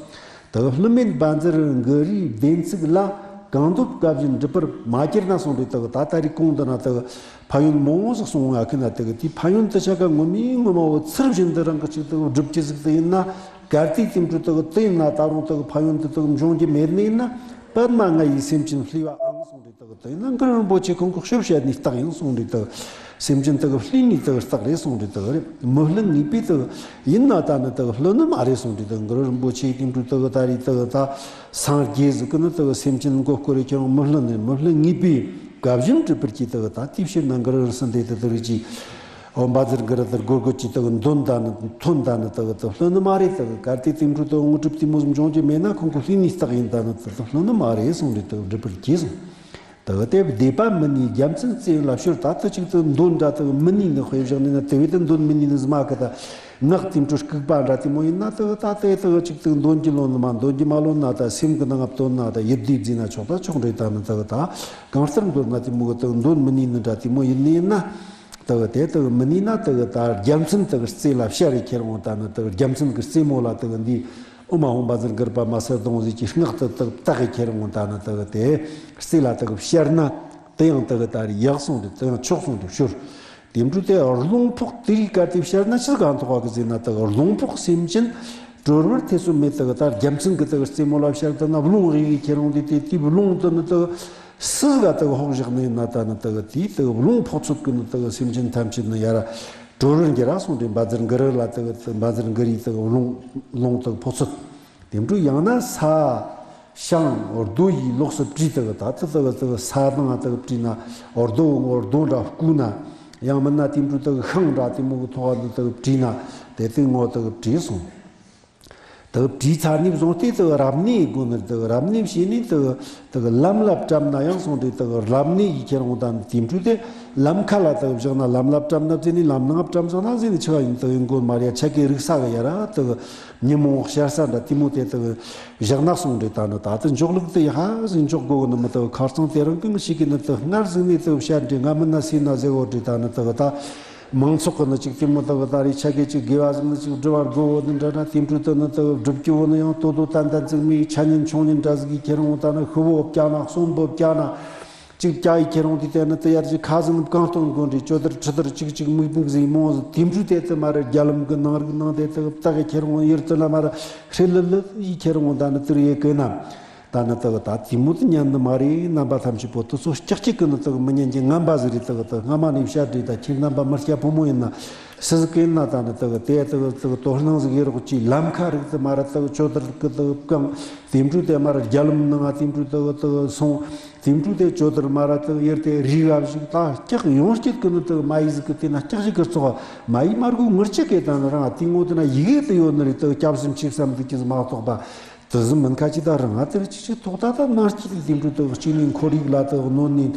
དེ་གི་བསླུ་མེད་བཛྲ་གུ་རུའི་བདེན་ཚིག་ལ། གང་འདོད་བཀའ་བཞིན་སྒྲུབ་པར་མ་གྱུར་ན་གསུངས་རེད། དེ་གི་ད་ད་རེས་གོང་དུ་ན་དེ་གི་ཕན་ཡོན་མང་བོ་ཟིག་གསུངས་ཡོད་གི་ན། དེ་གི་དེའི་ཕན་ཡོན་དེ་ཆ་ག་ངོ་མའི་ངོ་མ་བོ་ཚུལ་བཞིན་དུ་རང་གིས་ཅིག་དེ་གི་སྒྲུབ་ཀྱི་ཟིག་དེ་ཡིན་ན། གལ་ཏེ་དེ་འཕྲོ་དེ་གི་དེ་ཡིན་ན་ད་རུང་དེ་གི་ཕན་ཡོན་དེ་དེ་གི་འབྱུང་རྒྱུ་མེད་ནི་ཡིན་ན། པདྨ་ང་ཡི་སེམས་ཅན་བསླུས་པའང་གསུངས་རེད། དེ་གི་དེ་ཡིན་ན་གུ་རུ་རིན་པོ་ཆེ་ཁོང་གིས་ཤོབ་བཤད་ནི་རྟགས་ཡིན་གསུངས་རེད། དེ་གི་སེམས་ཅན་དེ་གི་བསླུས་ནི་དེ་གི་རྟགས་རེད་གསུངས་རེད། དེ་གི་རེད། མི་བསླུ་ངེས་པས་དེ་གི་ཡིན་ན་ད་ནི་དེ་གི་བསླུ་ནི་མ་རེད་གསུངས་རེད། དེ་གི་གུ་རུ་རིན་པོ་ཆེ་དེ་འཕྲོ་དེ་གི་ད་རེད། དེ་གི་ད་སངས་རྒྱས་ཟིག་གི་ནི་དེ་གི་སེམས་ཅན་མགོ་སྐོར་རེ་ཁྱེར་ཡོང་། མི་བསླུ་ནི་མི་བསླུ་ངེས་པས་བཀའ་བཞིན་སྒྲུབ་པར་གྱིས། དེ་གི་ད་དེའི་ཕྱིར་ན་གུ་རུ་རིན་སེམས་དེ་དེ་དེ་རིགས་ཀྱི། འོ་བཛྲ་གུ་རུ་དེ་གི་གོ་གི་དེ་གི་འདོན་ད་ནི་འདོན་ད་ནི་དེ་གི་དེ་བསླུ་ནི་མ་རེད། དེ་གི་གལ་ཏེ་དེ་འཕྲོ་དེ་དངོས་གྲུབ་དེ་མོ་ཟིག་འབྱུང་རྒྱུ་མེད་ན་ཁོང་གིས་བསླུས་ནི་རྟགས་ཡིན། ད་ནི་དེ་དེ་བསླུ་ནི་མ་རེད་གསུངས་རེད། དེ་གི་སྒྲུབ་པར་གྱིས་གསུངས། དེ་གི་དེ་བཟླས་པ་མི་ནུས་རྒྱལ་མཚན་རྩེ་ལ་ཕྱོར། ད་དེ་ཅིག་དེ་འདོན་འདྲ་དེ་གི་མི་ནུས་ནི་དཔེ་བཞག་ནས་ན། དེ་བས་དེ་འདོན་མི་ནུས་ནི་ཟིག་མ་གི། ད་སྔགས་དེ་འཕྲོ་ལྐུགས་པ་འདྲ་དེ་མོ་ཡིན་ན། དེ་གི་ད་དེ་དེ་གི་ཅིག་དེ་འདོན་རྒྱུ་ལོན་ནི་མ། འདོན་རྒྱུ་མ་ལོན་ན་ད་སེམས་གི་ནང་ང་བཏོན་ན་ད་ཡིད་བདེ་བཟླས་ན་ཆོག་ད་ཆོག་རེད། ད་ནི་དེ་གི་ད་གང་ལྟར་འདོན་ན་དེ་མོ་གི་དེ་གི་འདོན་མི་ནུས་ནི་འདྲ་དེ་མོ་ཡིན་ནི་ཡིན་ན། དེ་གི་དེ་དེ་གི་མི་ནུས་ན། དེ་གི་ད་རྒྱལ་མཚན་དེ་གི་རྩེ་ལ་ཕྱར་རེ་ཁྱེར་འོང་། ད་ནི་དེ་གི་རྒྱལ་མཚན་གི་རྩེ་མོ་ལ་དེ་གི་འདི་ཨོཾ་ཨཱཿཧཱུྃ་བཛྲ་གུ་རུ་པདྨ་སིདྡྷི་ཧཱུྃ་ཟེར་གྱི་སྔགས་དེ་དེ་གི་བཏགས་རེ་ཁྱེར་འོང་། ད་ནི་དེ་གི་དེ་རྩེ་ལ་དེ་གི་ཕྱར་ན་དེ་ཡང་དེ་གི་ད་རེད་ཡག་གསུངས་རེད། དེ་ཡང་ཆོག་གསུངས་རེད། ཕྱུར། དེ་འཕྲོ་དེ་རླུང་ཕོག་དེ་རིགས་ག་དེ་ཕྱར་ན་ཅི་གང་ཐོག་ག་གི་ཟེར་ན། དེ་གི་རླུང་ཕོག་སེམས་ཅན་གྲོལ་བར་ཐེ་ཚོམ་མེད། དེ་གི་ད་རྒྱལ་མཚན་གི་དེ་གི་རྩེ་མོ་ལ་ཕྱར་དེ་ན་རླུང་ཡི་གེ་ཁྱེར་འོང་དེ་དེ་དེ་རླུང་དེ་ནི་དེ་གི་སུ་ག་དེ་གི་ཕོག་བཞག་ནས་ན། ད་ནི་དེ་གི་དེ་དེ་གི་རླུང་ཕོག་ཚོད་གི་ནི་དེ་གི་སེམས་ཅན་ཐམས་ཅད་ནི་ཡར་གྲོལ་བར་འགྱུར་ར་གསུངས་རེད། བཛྲ་གུ་རུ་ལ་དེ་གི་དེ་བཛྲ་གུ་རུའི་དེ་གི་རླུང་རླུང་དེ་གི་ཕོག་ཚོད། དེ་འཕྲོ་ཡང་ན་ས་ཞིང་རྡོ་ཡི་ལོགས་སུ་བྲིས། དེ་གི་ད་དེ་དེ་གི་དེ་གི་ས་དང་དེ་གི་བྲིས་ན། རྡོ་རྡོ་འདྲ་བརྐོས་ན། ཡང་མིན་ན་དེ་འཕྲོ་དེ་གི་ཤིང་འདྲ་དེ་མོ་གི་ཐོག་ལ་དེ་གི་བྲིས་ན། དེ་དེ་ངོ་དེ་གི་བྲིས་སོང་། དེ་གི་བྲིས་ཚར་ནས་བཟུང་སྟེ་དེ་གི་རབ་གནས་དགོས་ནི། དེ་གི་རབ་གནས་བྱས་ནས་དེ་གི་དེ་གི་ལམ་ལ་བཀྲམ་ན་ཡང་གསུངས་རེད། དེ་གི་རབ་གནས་ཡི་ཁྱེར་འོང་། ད་ནི་དེ་འཕྲོ་དེ་ལམ་ཁ་ལ་དེ་གི་བཞག་ན། ལམ་ལ་བཀྲམ་ན་བྱས་ནས་ལམ་ནང་བཀྲམ་བཞག་ན་ཟེར་ནས་ཆི་ག་ཡིན་དེ་གི་ཡིན་དགོས་མ་རེད། ཡ་ཆ་གི་རིག་ས་གི་ཡ་ར་དེ་གི་ཉོན་མོངས་བཤལ་ས་འདྲ་དེ་མོ་དེ་དེ་གི་བཞག་ན་གསུངས་རེད། ད་ནི་ད་དེ་འཇོག་ལུགས་དེ་ཡ་ཧ་ཟིག་འཇོག་དགོས་གི་ནི་མི། དེ་གི་ཁ་རྩང་དེ་རང་གི་ཞིག་གི་ནི་དེ་གི་སྔར་ཟིག་ནས་དེ་གི་བཤད་འདྲི། ང་མིན་ན་སེ་ན་ཟེར་གོ་འདྲི། ད་ནི་དེ་གི་ད་མང་ཚོགས་ཀྱི་ནི་ཅིག་དེ་མོ་དག་ད་རེས་ཆ་གེ་ཅིག་དགེ་བ་ཟིག་ནི་ཅིག་སྒྲུབ་པར་དགོས་བོ་ནི་འདྲ་འདྲ། དེ་འཕྲོ་དུ་ནི་དག་སྒྲུབ་རྒྱུ་བོ་ནི་ཡང་ཏོ་ཏོ་ཏན་ཏན་ཟིག་མི་ཆ་ཉན་ཆུང་ཉན་འདྲ་ཟིག་གི་ཁྱེར་འོང་། ད་ནི་ཤི་བོ་བཀྱག་ན་གསོན་པོ་བཀྱག་ན་ཅིག་བཀྱག་ཡི་ཁྱེར་འོང་། དེ་དེ་ནི་དེ་ཡར་ཅིག་ཁ་ཟིག་ནི་གང་སྟོན་དགོས་འདྲི། ཅོ་དར་ཁྲི་དར་ཅིག་ཅིག་མིག་མིག་ཟིག་མོ་ཟིག་དེ་འཕྲོ་དེ་དེ་མ་རེད། རྒྱ་ལམ་གི་ནང་རིག་ནང་དེ་དག་བཏགས་ཡི་ཁྱེར་འོང་། ཡུལ་དུ་ན་མ་ར་ཧྲི་ལི་ལི་ཡི་ཁྱེར་འོང་། ད་ནི་དུར་ཡེ་གི་ན། ད་ནི་དག་ད་དེ་མོ་དེ་ཉན་ནི་མ་རེད། རྣམ་པ་ཐམས་ཅད་པོ་དེ་ཚོ་སྐྱག་སྐྱག་གི་ནི་དག་མི་ཉན་གྱི་ངན་པ་ཟིག་རེད། དག་དག་སྔ་མ་ནས་བཤད་རེད། ད་ཁྱེད་རྣམ་པ་མི་སྐྱ་ཕོ་མོ་ཡིན་ན་སུ་ཟིག་གི་ཡིན་ན་ད་ནི་དག་དེ་དག་དག་དོ་སྣང་ཟིག་ཡེ་རོགས་གྱིས། ལམ་ཁ་རིག་དེ་མ་ར་དག་ཆོ་དར་གི་དག་གང་དེ་འཕྲུལ་དེ་མ་ར་རྒྱ་ལམ་ནང་ང་དེ་འཕྲུལ་དག་དག་སོང་། དེ་འཕྲུལ་དེ་ཆོ་དར་མ་ར་དག་ཡེར་དེ་རི་བ་ཞིག་ད་སྐྱག་ཡོང་སྐྱིད་གི་ནི་དག་མ་ཡི་ཟིག་གི་དེ་ན་སྐྱག་ཞིག་གི་ཚོགས་མ་ཡི་མ་རྒོ་ངུར་ཅིག་གི་ད་ནི་རང་དེ་ངོ་དེ་ན་ཡི་གེ་དེ་ཡོད་ནི་རེད། དག་སྐྱབས་སེམས་ཆེ་བསམ་དུ་གི་ཟིག་མ་གཏོགས་པ། དེ་ཟིག་མིན་ཁ་ཅིག་ད་རང་ང་དེར་ཅི་ཅི་ཐོག་ད་ད་ནང་སྐྱིད་དེ་འགྲོ། དག་གཅིག་ནས་ཁོར་ཡུག་ལ་དག་གནོད་ནས་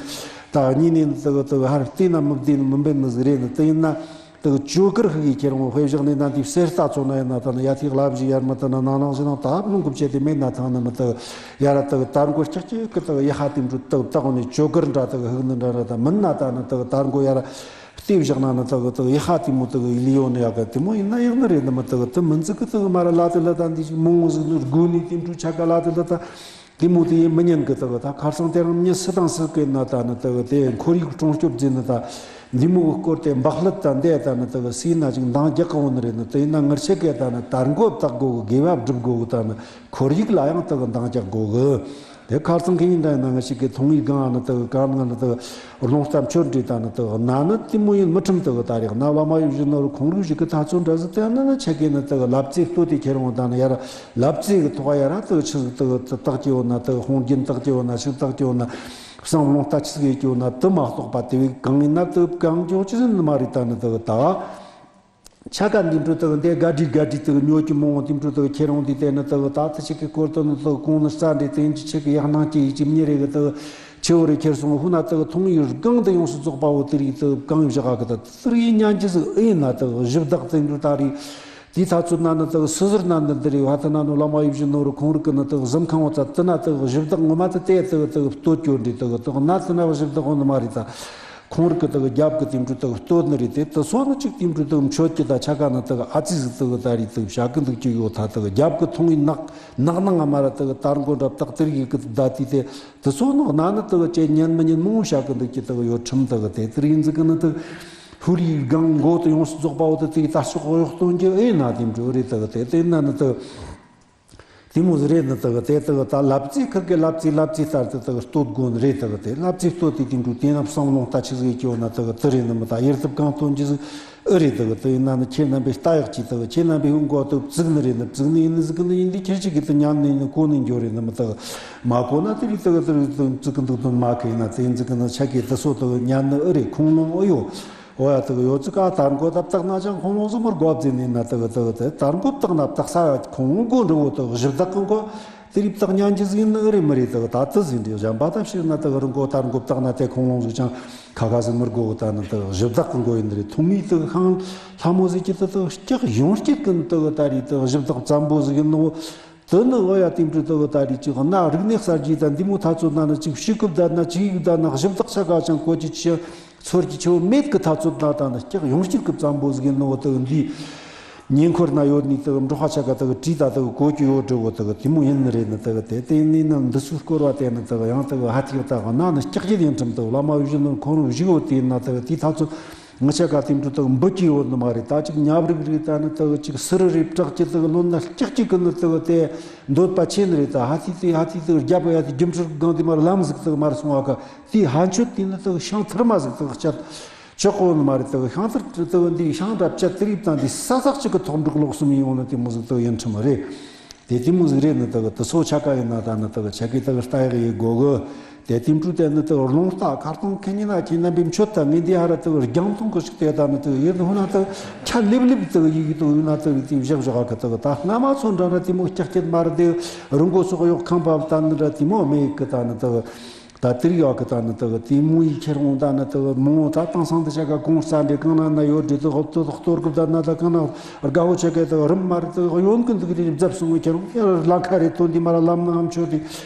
ད་གཉིས་ནས་དག་དག་ཧར་བལྟས་ན་མི་བདེ་ནི་མི་འབེན་ནི་ཟིག་རེད། ནི་དེ་ཡིན་ན་དག་ཇོ་ཀར་ཧི་གི་ཁྱེར་འོང་དཔེ་བཞག་ནས་ན་འདི་གསེར་རྟ་ཚོ་ན་ཡིན་ན་ད་ནི་ཡ་ཐིག་ལབ་ཞིག་ཡར་མི་ད་ན་ནང་ནང་ཞིག་ནང་ད་ལུང་གུབ་བྱས་ཏེ་མེད་ན་ཐང་ནི་མི་དག་ཡ་ར་དག་དར་མགོ་སྐྱག་སྐྱག་གི་དག་ཡ་ཧ་དེ་འགྲོ། དག་དག་ནས་ཇོ་ཀར་འདྲ་དག་ཧུག་ནི་འདྲ་ར་ད་མིན་ན་ད་ནི་དག་དར་མགོ་ཡ་ར། ལྟོས་བཞག་ན་ནི་དག་དག་ཡི་ཧ་དེ་མོ་དག་ཡི་ལི་ཡོད་ནི་ཡག་གི་དེ་མོ་ཡིན་ན་ཡག་ནི་རེད། ནི་མི་དག་དེ་མི་འཛི་གི་དག་མ་ར་ལ་དེ་ལ་ད་འདི་ཞིག་མང་བོ་ཟིག་ནི་སྒོ་ནས་དེ་འཕྲུལ་ཆ་ག་ལ་དེ་ལ་ད་དེ་མོ་དེ་ཡིན་མི་ཉན་གི་དག་ད་ཁ་སང་དེ་རང་མྱི་སུ་དང་སུ་གི་ན་ད་ནི་དག་དེ་ཁོར་ཡུག་སྲུང་སྐྱོབ་ཟེར་ནི་ད་འདི་མོ་གི་སྐོར་དེ་འབག་ལྷད་ད་འདས་ད་ནི་དག་སུ་ཡིན་ན་ཅིག་འདང་རྒྱག་གི་འོ་ནི་རེད། ནི་དེ་ཡིན་ན་ངར་ཆེ་གི་ད་ནི་དར་མགོ་བཏགས་དགོ་གི། དགེ་བ་སྒྲུབ་དགོ་གི། ད་ནི་ཁོར་ཡུག་ལ་ཡང་དག་འདང་རྒྱག་དགོ་གི། དེ་ཁ་སང་གི་ཡིན་འདྲ་ཡིན་ན་ང་ཞིག་གི་ཐོང་ཡིག་གང་ནི་དག་གང་ང་ནི་དག་རླུང་རྟ་མཆོད་འདྲི་ད་ནི་དག་ན་ནི་དེ་མོ་ཡིན་མི་ཁྲིམ་དག་ད་རེག་ན་བླ་མ་ཡོད་བཞིན་ནོར་ཁོང་རུ་ཞིག་གི་ཐ་ཚོད་འདྲ་ཟི་དེ་ན་ནི་ཆ་གི་ནི་དག་ལབ་ཙེ་ལྟོ་དེ་ཁྱེར་འོང་ད་ནི་ཡར་ལབ་ཙེ་གི་ཐོག་ཡར་དག་ཆི་ཟིག་དག་བཏགས་ཀྱི་འོ་ན་དག་ཧོང་རྒྱན་བཏགས་ཀྱི་འོ་ན་ཤིག་བཏགས་ཀྱི་འོ་ན་བསམ་རླུང་རྟ་ཆི་ཟིག་ཡེ་ཀྱི་འོ་ན་དེ་མ་གཏོགས་པ་དེ་བས་གང་ཡིན་ན་དག་གང་ཀྱང་ཆི་ཟིག་ནི་མ་རེད། ད་ནི་དག་ད། ཆ་ག་འདི་འཕྲོ་དག་འདི་དགའ་འདྲི་དགའ་འདྲི་དག་ཉོ་གི་མོ་འདི་འཕྲོ་དག་ཁྱེར་འོང་འདི་བལྟས་ན་དག་ད་ཐི་ཆི་གི་སྐོར་དུ་ནི་དག་གོང་ནི་རྩ་འདྲི་དེ་འཇི་ཆི་གི་ཡག་སྣང་སྐྱེ་ཡི་ཅི་མྱི་རེ་གི་དག་ཆེ་བོ་རེ་ཁྱེར་སོང་། ཧུ་ན་དག་མཐོང་ཡི་སྒང་དུ་ཡོངས་སུ་རྫོགས་པ་བོ་དེ་རིགས་དག་གང་བཞག་གི་དག་དེ་རིགས་ཉན་གྱི་ཟིག་ཨེ་ན་དག་གཞི་བདག་དེ་འདྲ་ད་རེད། དེའི་ཐ་ཚོད་ན་ནི་དག་སི་ཟུར་ན་འདི་འདི་རེད། ཧ་ཐི་ན་ནི་བླ་མ་ཡིད་བཞིན་ནོར་ཁོང་རིག་གི་ནི་དག་གཟིམ་ཁང་བ་ཚ་དེ་ན་དག་གཞི་བདག་ངོ་མ་དེ་དེ་དག་དག་བསྟོད་སྐྱོ་འདྲི་དག་དག་ན་དེ་ན་གཞི་བདག་ངོ་ནི་མ་རེད་ད། ཁོང་རིག་གི་དག་རྒྱབ་གི་དེ་འདྲ་དག་བསྟོད་ནི་རེད་དེ། དེ་སོ་ནི་གཅིག་དེ་འདྲ་དག་མཆོད་ཀྱི་ད་ཆ་ག་ནི་དག་ཨ་ཙི་ཟིག་དག་ད་རེད་དག་བྱ་གི་འདུག་ཀྱི་ཡོད། ད་དག་རྒྱབ་གི་ཐོང་ཡི་ནག་ནག་ནང་ང་མ་ར་དག་དར་མགོ་འདྲ་བཏགས་དེར་ཡི་གི་ད་དེ་དེ་དེ་སོ་ནི་གནའ་ནི་དག་ཅེ་ཉན་མི་ཉན་མང་བོ་བྱ་གི་འདུག་ཀྱི་དག་ཡོད། ཁྲིམས་དག་དེ་དེར་ཡིན་ཟིག་གི་ནི་དག་ཧུ་རིའི་སྒང་མགོ་དུ་ཡོངས་སུ་རྫོགས་པ་བོ་དེ་དེ་ད་ཕྱོགས་གཡོག་གཏོང་རྒྱུ་ཨེ་ན་དེ་འདྲ་རེད། དག་དེ་དེ་ན་ནི་དག་དེ་མོ་ཟིག་རེད། ནི་དག་དེ་དག་ད་ལབ་ཙེ་ཁུར་གི་ལབ་ཙེ་ལབ་ཙེ་ལྟར་དུ་དག་བསྟོད་དགོ་ནི་རེད། དག་དེ་ལབ་ཙེ་བསྟོད་དེ་དེ་འདྲ་དེ་ན་བསམ་རླུང་ལྟ་ཆི་ཟིག་སྐྱེ་བ་ན་དག་དེ་རེད། ནི་མི་ད་ཡིར་ཐུབ་གང་སྟོན་རྒྱུ་ཟིག་ཨེ་རེད། དག་དེ་ཡིན་ན་ནི་ཁྱེད་རྣམ་པས་ལྟ་ཡག་ཅིག་དག་ཁྱེད་རྣམ་པས་ཧུང་གོ་དག་བཙུགས་ནི་རེད། ནི་བཙུགས་ནི་ཡིན་ནི་ཟིག་གི་ནི་ཡིན་དེ་ཁྱེད་ཅིག་གི་དུ་ཉན་ནི་ཡིན་ནི་གོ་ནི་འགྱོ་རེད། ནི་མི་དག་མ་གོ་ན་དེ་རིགས་དག་དེ་རིགས་དག་བཙུགས་གི་འདུག་དོན་མ་གི་ཡིན་ན་དེ་ཡིན་ཟིག་གི་ནི་ཆ་གི་དེ་སོ་དག་ཉན་ནི་ཨེ་རེད། ཁུངས་ལུང་ཨེ་ཡོད། འོ་ཡ་དག་ཡོད་ཚིག་ག་དར་མགོ་ད་བཏགས་ན་ཅང་ཁུངས་ལུང་ཟིག་མི་དགོ་བརྩིས་ནི་ན་དག་དག་དེ་དར་མགོ་བཏགས་ན་བཏགས་ས་ཡ་ཁུངས་ལུང་གོ་འགྲོ་བོ་དག་གཞི་བདག་གི་མགོ་དེ་རིགས་བཏགས་ཉན་རྒྱུ་ཟིག་ཡིན་ནི་ཨེ་རེད། མི་རེད། དག་ད་དེ་ཟིག་འདྲ་གཞན་པ་ད་ཕྱིར་ན་དག་རི་མགོ་དར་མགོ་བཏགས་ན་དེ་ཁུངས་ལུང་ཟིག་ཅང་ཁ་ཁ་ཟིག་མི་དགོ་གི། ད་ནི་དག་གཞི་བདག་གི་མགོ་ཡིན་ནི་རེད། ཐོང་ཡི་དག་ཧང་ལྷ་མོ་ཟིག་གི་དེ་དག་སྐྱག་ཡོང་སྐྱིད་གི་ནི་དག་ད་རེད། དག་གཞི་བདག་བཙན་པོ་ཟིག་ཡིན་ནོ། དེ་ནི་འོ་ཡ་དེ་འདྲ་དག་ད་རེད། ཅིག་གནའ་རིག་གནས་གསར་བརྗེ་དང་འདི་མོ་ཐ་ཚོད་ན་ནི་ཅིག་ཕྱི་སྐུབ་བསྡད་ན་ཅིག་ཡིག་བསྡད་ན་གཞི་བདག་ཆ་ག་ཅང་གོ་རྒྱུ་ཆེ། ཚོར་གྱི་ཆེ་བོ་མེད་ཀི་ཐ་ཚོད་ན་ད་ནི་སྐྱག་ཡོང་སྐྱིད་ཀི་བཙན་པོ་ཟིག་ཡིན་ནོ། དག་འདི་ཉེ་འཁོར་ན་ཡོད་ནི་དག་འབྲོག་པ་ཆ་ག་དག་བྲིས་ད་དག་གོ་རྒྱུ་ཡོད་འདྲ་བོ་དག་དེ་མོ་ཡིན་ནི་རེད། ནི་དག་དེ་དེ་ནི་ན་འདི་ཚོའི་སྐོར་བ་དེ་ནི་དག་ཡང་དག་ཧ་ཐིག་ད་གནའ་ནི་སྐྱག་རྒྱུ་ཡིན་ཁྲིམས་དག་བླ་མ་ཡིད་བཞིན་ནོར་ཁོང་རང་བཞུགས་ཡོད་དེ་ན་དག་དེ་ཐ་ཚོད། ང་ཆ་ག་དེ་འདྲ་དག་འབུ་སྐྱེས་ཡོད་ནི་མ་རེད། ད་ཅིག་ཉབ་རིག་རིག་ད་ནི་དག་ཅིག་སི་རི་རེད་བྲག་ཅིག་དག་ལོན་ན་སྐྱག་ཅིག་གི་ནི་དག་དེ་འདོད་པ་ཆེ་ནི་རེད། ད་ཧ་ཐི་དེ་ཧ་ཐི་དག་རྒྱབ་ཡ་དེ་རྒྱུ་འཕྲུལ་སྒང་དེ་མར་ལམ་ཟིག་དག་མར་སོང་བ་ག་དེ་ཧ་མཆོད་དེ་ནི་དག་ཤང་ཐུར་མ་ཟིག་དག་བཅད་ཆོག་གོ་ནི་མ་རེད། དག་ཤང་ཐུར་དག་འདི་ཤང་འདྲ་བཅད་དེ་རིབ་དང་དེ་ས་ཚག་ཅིག་གི་ཐོག་འབྲུག་ལོག་གསུམ་ཡིན་འོང་ན་དེ་མོ་ཟིག་དག་ཡིན་ཁྲིམས་རེད། དེ་དེ་མོ་ཟིག་རེད། ནི་དག་དེ་སོ་ཆ་ག་ཡིན་ན་ད་ནི་དག་ཆ་གི་དག་ལྟ་ཡག་ཡེ་དགོ་གི། དེ་དེ་འཕྲུལ་དེ་ནི་དག་རླུང་རྟ་ཁ་སྟོང་ཁེ་ཉིན་ན་ཁྱེད་རྣམ་པས་མཆོད་ད་ངས་འདི་ཧ་ར་དག་རྒྱང་མཐོང་གི་ཞིག་དེ་ད་ནི་དག་ཡེ་དུ་ཧུ་ན་དག་ཁྱ་ལེབ་ལེབ་དག་ཡིག་དུ་ཡུ་ན་དག་དེ་བཞག་བཞག་གི། དག་ད་སྔ་མ་ཚོ་འདྲ་ན་དེ་མོ་སྐྱག་སྐྱེད་མ་རེད། དེ་རི་མགོ་སོག་གཡོག་ཁང་པ་ད་ནི་འདྲ་དེ་མོ་མེད་གི། ད་ནི་དག་ད་དེར་ཡོད་གི། ད་ནི་དག་དེ་མོ་ཡི་ཁྱེར་འོང་ད་ནི་དག་མོ་ད་དེང་སང་དེ་ཆ་ག་གོང་ས་འདྲེ་གང་ན་ན་ཡོད་འདྲེ་དག་ཏོ་དག་གཏོར་གི་ད་ན་ད་གང་ན་དགའ་བོ་ཆ་ག་དག་རིམ་མ་རེད། དག་ཡོན་གི་འདུག་རེ་རྫབ་སོང་ངི་ཁྱེར་འོང་ཡ་ལ་ཁ་རེ་ཐོན་དེ་མ་ར་ལམ་ནང་མཆོད་དེ་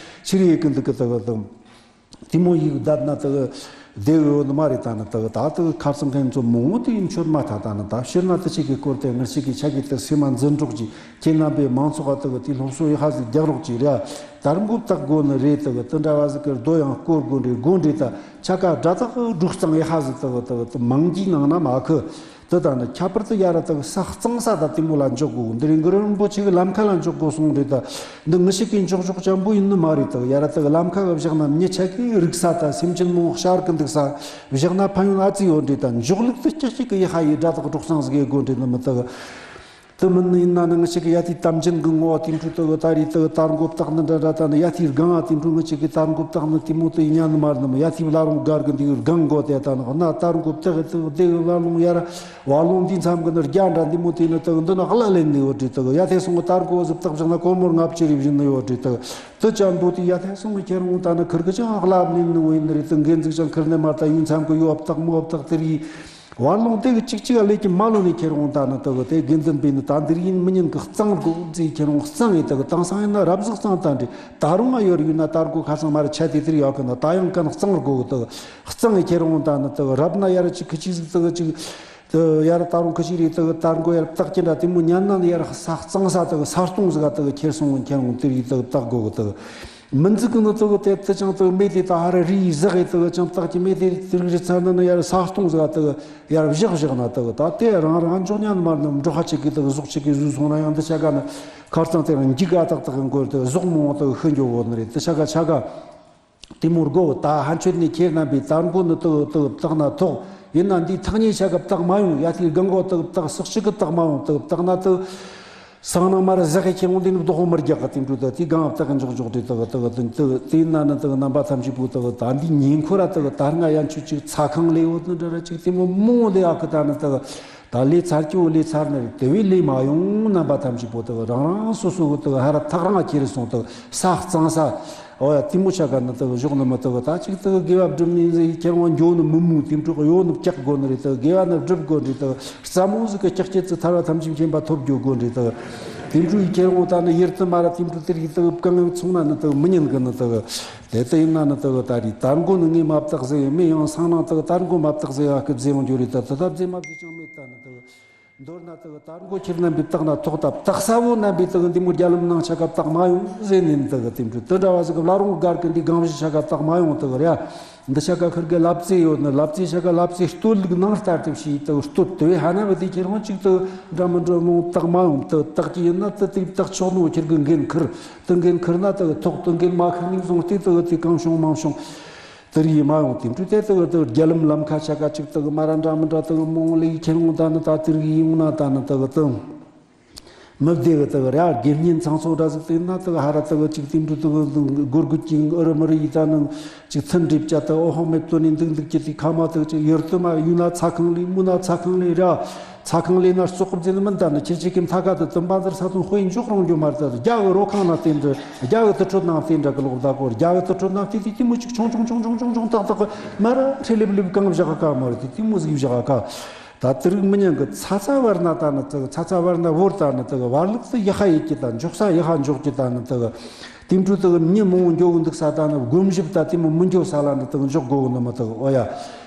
ཕྱིར་ཡེ་གི་འདུག་གི། དག་དག་དེ་མོ་ཡིག་བསྡད་ན་དག་བདེ་ཡོད་ནི་མ་རེད། ད་ནི་དག་ད་དག་ཁ་སང་མཁན་ཚོ་མང་བོ་དེ་ཡིན་ཆོད་མ་ཐག་ད་ནི་ད་ཕྱིར་ན་དེ་ཆེ་གི་སྐོར་དེ་ངར་ཆེ་གི་ཆ་གི་དེ་སེམས་མ་འཛིན་རོགས་གྱིས། ཁྱེད་རྣམ་པས་མང་ཚོགས་དག་དེ་སློབ་གསོ་ཡག་ཧ་ཟིག་རྒྱག་རོགས་གྱིས་ར། དར་མགོ་བཏགས་དགོ་ནི་རེད། དག་དེ་འདྲ་བ་ཟིག་གི་རྡོ་ཡང་བསྐོར་དགོ་འདྲེ་དགོ་འདྲེ་ད་ཆ་ག་དགྲ་དག་སྒྲུག་གཙང་ཡག་ཧ་ཟིག་དག་དག་དེ་མང་གྱི་ནང་ན་མ་ཁུ། དེ་དང་ནི་ཁྱད་པར་དུ་ཡ་ར་དག་ས་གཙང་ས་དང་དེ་མོ་ལ་འཇོག་དགོས། འདི་རིང་གུ་རུ་རིན་པོ་ཆེ་གི་ལམ་ཁ་ལ་འཇོག་དགོས་གསུངས་རེད། ད་འདི་ངི་ཞིག་གིས་འཇོག་འཇོག་ཅན་པོ་ཡིན་ནི་མ་རེད། དག་ཡ་ར་དག་ལམ་ཁ་གི་བཞག་ན་མྱི་ཆ་གི་རིག་ས་དང་སེམས་ཅན་མང་ཤར་གི་འདུག་ས་བཞག་ན་ཕན་ཡོན་ཨ་ཙི་ཡོད་རེད། ད་འཇོག་ལུགས་དེ་ཅི་ཞིག་གི་ཡི་ཧ་ཡི་དགྲ་དག་སྒྲོག་སང་ཟིག་ཡེ་དགོས་རེད། ནི་མི་དག་དེ་མིན་ནི་ཡིན་ན་ནི་ངི་ཞིག་གི་ཡ་དེའི་དམ་ཅན་གི་ངོ་བོ་དེ་འཕྲོ་དག་ད་རེས་དག་དར་མགོ་བཏགས་ནི་འདྲ་འདྲ། ད་ནི་ཡ་དེའི་སྒང་ང་དེ་འཕྲོ་ངི་ཞིག་གི་དར་མགོ་བཏགས་ནི་དེ་མོ་དེ་ཡིན་ཉན་ནི་མ་རེད། ནི་མི་ཡ་དེའི་བླ་རུང་སྒར་གི་འདི་སྒང་མགོ་དེ་ད་ནི་ན་དར་མགོ་བཏགས་དག་དེ་གི་བླ་རུང་ཡ་ར་བ་ལུང་འདི་མཚམས་ཀྱི་ནི་རྒྱ་འདྲ་འདི་མོ་དེ་ནི་དག་འདི་ནི་གླ་ལེན་ནི་ཡོད་རེད། དག་ཡ་ཐེ་སོང་གི་དར་གོ་ཟིག་བཏགས་བཞག་ན་སྒོར་མོ་ལྔ་བཅུ་རེ་བཞིན་ནི་ཡོད་རེད། དག་དུ་ཅམ་པོ་དེ་ཡ་ཐེ་སོང་གི་ཁྱེར་འོང་ད་ནི་ཁིར་གི་ཅང་གླ་ལེན་ནི་ཡོད་ནི་རེད། དག་འགན་ཟིག་ཅང་ཁིར་ནས་མ་ད་ཡུན་མཚམས་ཀྱི་ཡོ་བཏགས་མོ་བཏགས་དེ་རེད། བར་ལོང་དེ་གི་གཅིག་གཅིག་ལས་ཀྱི་མ་ལོ་ནས་ཁྱེར་འོང་ད་ནི་དག་དེ་དགེ་འདུན་པས་ནི་ད་འདིར་ཡིན་མི་ཉན་གི་གཙང་དགོ་ཟེར་ཁྱེར་འོང་གཙང་ཡི་དག་དེང་སང་ཡིན་ན་རབ་ཟིག་གཙང་ད་འདྲི་ད་རུང་ང་ཡོད་ཡིན་ན་དར་གོ་ཁ་སང་མ་ར་ཆ་དེ་དེར་ཡོད་གི་ན་ད་ཡང་གན་གཙང་དགོ་གི་དག་གཙང་ཡི་ཁྱེར་འོང་ད་ནི་དག་རབ་ན་ཡ་ར་གཅིག་ཁི་གཅིག་ཟིག་དག་གཅིག་དུ་ཡར་ད་རུང་ཁུ་ཤི་རེ་དུ་དར་མགོ་ཡར་བཏགས་ཀྱི་འདྲ་དེ་མོ་ཉན་ན་ནི་ཡར་ས་གཙང་ས་དུ་ས་སྟོང་ཟིག་ག་དུ་ཁྱེར་སོང་ཁྱེར་འོང་དེ་རིགས་དུ་བཏགས་དགོ་གི་དུ་མི་འཛི་གི་ནི་དུ་དེ་དུ་ཅང་དུ་མེད་དེ་ད་ཧ་ར་རི་ཟག་གི་དུ་ཅང་བཏགས་ཀྱི་མེད་དེ་དེ་རིགས་རི་ཚར་ན་ནི་ཡར་ས་སྟོང་ཟིག་ག་དུ་ཡར་བཞག་བཞག་ན་དུ་ད་དེ་རང་རང་འཇོག་ཉན་མར་ནི་འགྲོ་ཧ་ཆེ་གི་དུ་ཟོག་ཆེ་གི་ཟོས་སོང་ན་ཡང་འདི་ཆ་ག་ནི་ཁར་ཚང་དེ་རང་འགྱིག་ག་ཏག་ཏག་གི་མགོར་དུ་ཟོག་མང་བོ་དུ་ཤི་འགྱོ་གོ་ནི་རེད། དུ་ཆ་ག་ཆ་ག་དེ་མོར་གོ་ད་ཧན་ཆོད་ནས་ཁྱེད་རྣམ་པས་དར་མགོ་ནི་དུ་དུ་བཏགས་ན་ཐོག་ཡིན་ན་འདིའི་ཐག་ཉེ་ཆ་ག་བཏགས་མ་ཡོང་། ཡ་དེའི་སྒང་གོ་དུ་བཏགས་སོག་ཤིག་གི་བཏགས་མ་ཡོང་། དུ་བཏགས་ན་དུ་སང་ན་མར་ཟག་གི་ཁྱེད་འོང་དེ་ནི་བདོག་མར་རྒྱག་གི་དེ་འདྲ་དུ་དེའི་སྒང་བཏགས་གི་འཇོག་འཇོག་དེ་དུ་དུ་དུ་དེ་ཡིན་ན་ནི་དུ་རྣམ་པ་ཐམས་ཅད་པོ་དུ་ད་འདི་ཉིན་ཁོ་ར་དུ་དར་ང་ཡན་ཆོད་ཅིག་ཚ་ཁང་ལས་འོ་དུ་འདྲ་ར་ཅིག་དེ་མོ་མོ་ལས་ཨ་ཁུ་ད་ནི་དུ་ད་ལས་ཚར་གྱི་འོ་ལས་ཚར་ནི་རེད། དེ་བས་ལས་མ་ཡོང་། རྣམ་པ་ཐམས་ཅད་པོ་དུ་རང་རང་སོ་སོ་གི་དུ་ཧ་ར་ཐག་རང་ཁྱེར་སོང་དུ་ས་གཙང་ས། ཨོ་ཡ་དེ་མོ་ཆ་ག་ནི་དུ་གཞོགས་ནི་མི་དུ་ད་ཅིག་དུ་དགེ་བ་སྒྲུབ་ནི་ཟེར་ཁྱེར་འོང་འགྱོ་ནི་མི་མོ་དེ་འཕྲོ་གཡོ་ནི་བཀྱག་དགོ་ནི་རེད། དུ་དགེ་བ་ནི་སྒྲུབ་དགོ་ནི་རེད། དུ་རྩ་མོ་ཟིག་གི་ལྕགས་སྐྱེད་ཚུ་ཐར་བ་ཐམས་ཅད་མཁྱེན་པ་ཐོབ་འགྱོ་དགོ་ནི་རེད། དུ་དེ་འཕྲོ་ཡི་ཁྱེར་འོང་ད་ནི་ཡིར་དུ་མ་ར་དེ་འཕྲོ་དེ་རིགས་དུ་གང་ངེ་ཚོང་ན་ནི་དུ་མི་ཉན་གི་ནི་དུ་དེ་དུ་ཡིན་ན་ནི་དུ་ད་རེད། དར་མགོ་ནི་ངས་མ་བཏགས་ཟེར་མི་ཡང་སང་ན་དུ་དར་མགོ་མ་བཏགས་ཟེར་ཡ་གི་རྫས་འོང་འགྱོ་རེད། དུ་དུ་ད་རྫས་མ་བཟོས་ཅང་མེད། ད་ནི་དུ་མདོར་ན་དུ་དར་མགོ་ཁྱེར་རྣམ་པས་བཏགས་ན་ཐོག་ད་བཏགས་ས་བོ་རྣམ་པས་དུ་འདི་མོ་རྒྱ་ལམ་ནང་ཆ་ག་བཏགས་མ་ཡོང་ཟེར་ནས་དུ་དེ་འདྲ་དུ་འདྲ་བ་ཟིག་གི་བླ་རུང་སྒར་གི་འདི་སྒང་བཞི་ཆ་ག་བཏགས་མ་ཡོང་དུ་ར། འདི་ཆ་ག་ཁིར་གི་ལབ་རྩེ་ཡོད་ནི། ལབ་རྩེ་ཆ་ག་ལབ་རྩེ་སྟོད་ལུགས་ནང་ལྟར་དུ་ཕྱིས་དུ་སྟོད་དུ་བས་ཧ་ན་བ་དེ་ཁྱེར་ཧོན་ཅིག་དུ་འདྲ་མི་འདྲ་མོ་བཏགས་མ་ཡོང་། དུ་བཏགས་ཀྱི་ཡིན་ན་དུ་དེ་བཏགས་ཆོག་ནོ་ཁྱེར་གི་འགན་ཁུར། དུ་འགན་ཁུར་ན་དུ་ཐོག་དུ་འགན་མ་ཁུར་ནས་བཟུང་སྟེ་དུ་དེ་གང་བྱུང་མང་བྱུང་དེ་རིགས་ཡིན་མ་ཡོང་། དེ་འཕྲོས་དེ་དུ་དུ་རྒྱ་ལམ་ལམ་ཁ་ཆ་ག་ཅིག་དུ་མ་ར་འདྲ་མི་འདྲ་དུ་མོང་ལེ་ཁྱེར་འོང་ད་ནི་ད་དེ་རིགས་ཡིན་འོང་ན་ད་ནི་དུ་དུ་མི་བདེ་གི་དུ་ར། དགེ་བསྙེན་ཚང་ཚོ་འདྲ་ཟིག་དེ་ན་དུ་ཧ་ར་དུ་ཅིག་དེ་འཕྲོས་དུ་སྒོར་སྒོར་གྱི་ཨུ་རུ་མུ་རུ་ཡི་ད་ནི་ཅིག་ཚུན་འགྲིབ་ཅ་དུ་ཨོ་ཧོ་མེད་དོ་ནི་འདུག་འདུག་ཅི་དེ་ཁ་མ་དུ་ཅིག་ཡུར་དུ་མ་ཡུ་ན་ཚ་ཁང་ལེ་མུ་ན་ཚ་ཁང་ལེ་ར། ཚ་ཁང་ལས་ན་བཙོག་གི་བརྫིན་མིན་ད་ནི་ཁྱེད་ཅིག་གིས་མཐའ་ཀ་དུ་དུམ་པ་འདིར་ས་དོན་དཔེ་འཇོག་རུང་རྒྱུ་མ་རེད། ད་རྒྱ་གི་རོ་ཁང་ན་བལྟས་འདྲ། རྒྱ་གི་དུར་ཁྲོད་ནང་བལྟས་འདྲ་གི་ལོག་ད་གོ་རྒྱ་གི་དུར་ཁྲོད་ནང་བལྟས་དུས་ལྟད་མོ་ཅིག་ཆུང་ཆུང་ཆུང་ཆུང་ཆུང་ཏག་ཏག་གི་མ་ར་ཁྲེ་ལེབ་ལེབ་གང་བཞག་ག་མ་རེད། དེ་ལྟད་མོ་ཟིག་བཞག་ག་ད་དེ་རིགས་མི་ཉན་གི། ཚ་ཚ་བར་ན་ད་ནི་དུ་ཚ་ཚ་བར་ན་བོར་ད་ནི་དུ་བར་ལུགས་སུ་ཡ་ཧ་ཡེད་ཀྱི་ད་འཇོག་ས་ཡ་ཧ་འཇོག་ཀྱི་ད་ནི་དུ། དེ་འཕྲོས་དུ་མྱི་མང་བོ་འགྱོ་གི་འདུག་ས་ད་ནི་སྒོམ་ཞིབ་ད་དེ་མོ་མི་འགྱོ་ས་ལ་ནི་དུ་འཇོག་དགོ་གི་ནི་མི་དུ་ཨོ་ཡ།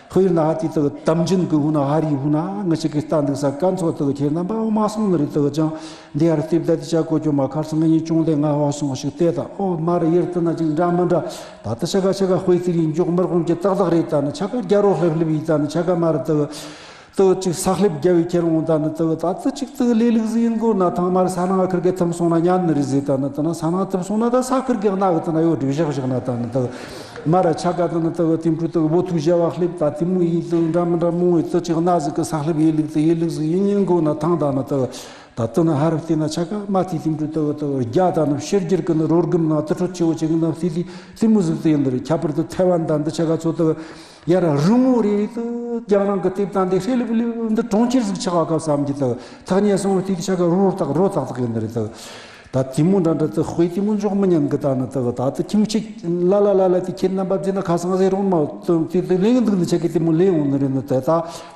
དཔེར་ན་ཧ་དེ་དག་དམ་འཇིན་གི་ཧུ་ན་ཧ་རི་ཧུ་ན་ང་ཅག་གི་ལྟ་འདུག་ས་ཀ་ཚོ་དག་ཁྱེད་རྣམ་པ་མ་སོང་ནི་རེད། དག་ཅང་འདི་ཡར་ལྟེབ་ད་དེ་ཆ་གོ་ཅོ་མ་ཁར་སང་ངའི་ཅུང་དེ་ང་ཧ་སོང་ཞིག་ལྟས་ད་ཨོ་མ་ར་ཡར་དུ་ན་ཅིག་འདྲ་མི་འདྲ་ད་དུ་ཆ་ག་ཆ་ག་དཔེ་དེ་རིང་འཇོག་མི་རུང་གི་ཏག་ཏག་རེད། ད་ནི་ཆ་ག་རྒྱ་རོ་ལྷེབ་ལྷེབ་ཡིན། ད་ནི་ཆ་ག་མ་ར་དག་དག་ཅིག་ས་ལྷེབ་རྒྱ་བའི་ཁྱེར་འོང་། ད་ནི་དག་ད་དུ་ཅིག་དག་ལས་ལུགས་ཟིག་ཡིན་དགོ་ན་ཐང་མ་ར་ས་ནང་ཁིར་གེ་ཐམ་སོང་ན་ཉན་ནི་རེད་ཟེར། ད་ནི་དུ་ན་ས་ནང་ཐམ་སོང་ན་ད་ས་ཁིར་གེ་གནའ་གི་དུ་ན་ཡོད་བསྒྲིགས་བཞག་བཞག་ན་ད་ནི་དག་མ་ར་ཆ་ག་དུ་ནི་དུ་དེ་འཕྲོས་དུ་བོ་ཐུག་བྱ་བ་ལྷེབ་ད་དེ་མོ་ཡིན་དུ་འདྲ་མི་འདྲ་མོ་ཡིན་དུ་ཅིག་གནའ་ཟིག་གི་ས་ལྷེབ་ཡིན་ལུགས་དུ་ཡིན་ལུགས་ཟིག་ཡིན་ཡིན་དགོ་ན་ཐང་ད་ནི་དུ་ད་དུ་ནི་ཧ་ར་བལྟས་ན་ཆ་ག་མ་དེ་དེ་འཕྲོས་དུ་དུ་རྒྱ་ད་ནི་ཕྱི་རྒྱལ་གི་ནི་རོ་སྒམ་ནང་དུ་ཁྲོད་ཆེ་བོ་ཅིག་གི་ནི་དེ་དེ་དེ་མོ་ཟིག་དུ་ཡིན་ནི་རེད། ཁྱད་པར་དུ་ཐའེ་ཝན་ད་འདི་ཆ་ག་ཚོ་དུ་ཡ་ར་རི་མོ་རེ་རེ་དུ་རྒྱང་རིང་གི་དེབ་དང་དེ་ཧྲེ་ལེབ་ལེབ་འདི་གྲོང་ཁྱེར་ཟིག་ཆགས་པ་ག་བསམ་གྱི་དུ་ཐག་ཉེ་སོང་བའི་དེ་དེ་ཆ་ག་རོ་ཏག་རོ་ཏག་ཏག་ཡིན་ནི་རེད་དུ། ད་དེ་མོ་འདྲ་འདྲ་དུ་དཔེ་དེ་མོ་འཇོག་མི་ཉན་གི། ད་ནི་དུ་ད་དུ་ཁྱིམ་གཅིག་ལ་ལ་ལ་ལ་དེ་ཁྱེད་རྣམ་པ་བརྩིས་ན་ཁ་སང་ཟེར་རོང་མ་དུ་དེ་དེ་ལེན་འདུག་ནི་ཆ་གི་དེ་མོ་ལེན་འོང་ནི་རེད། ནི་དེ་ད་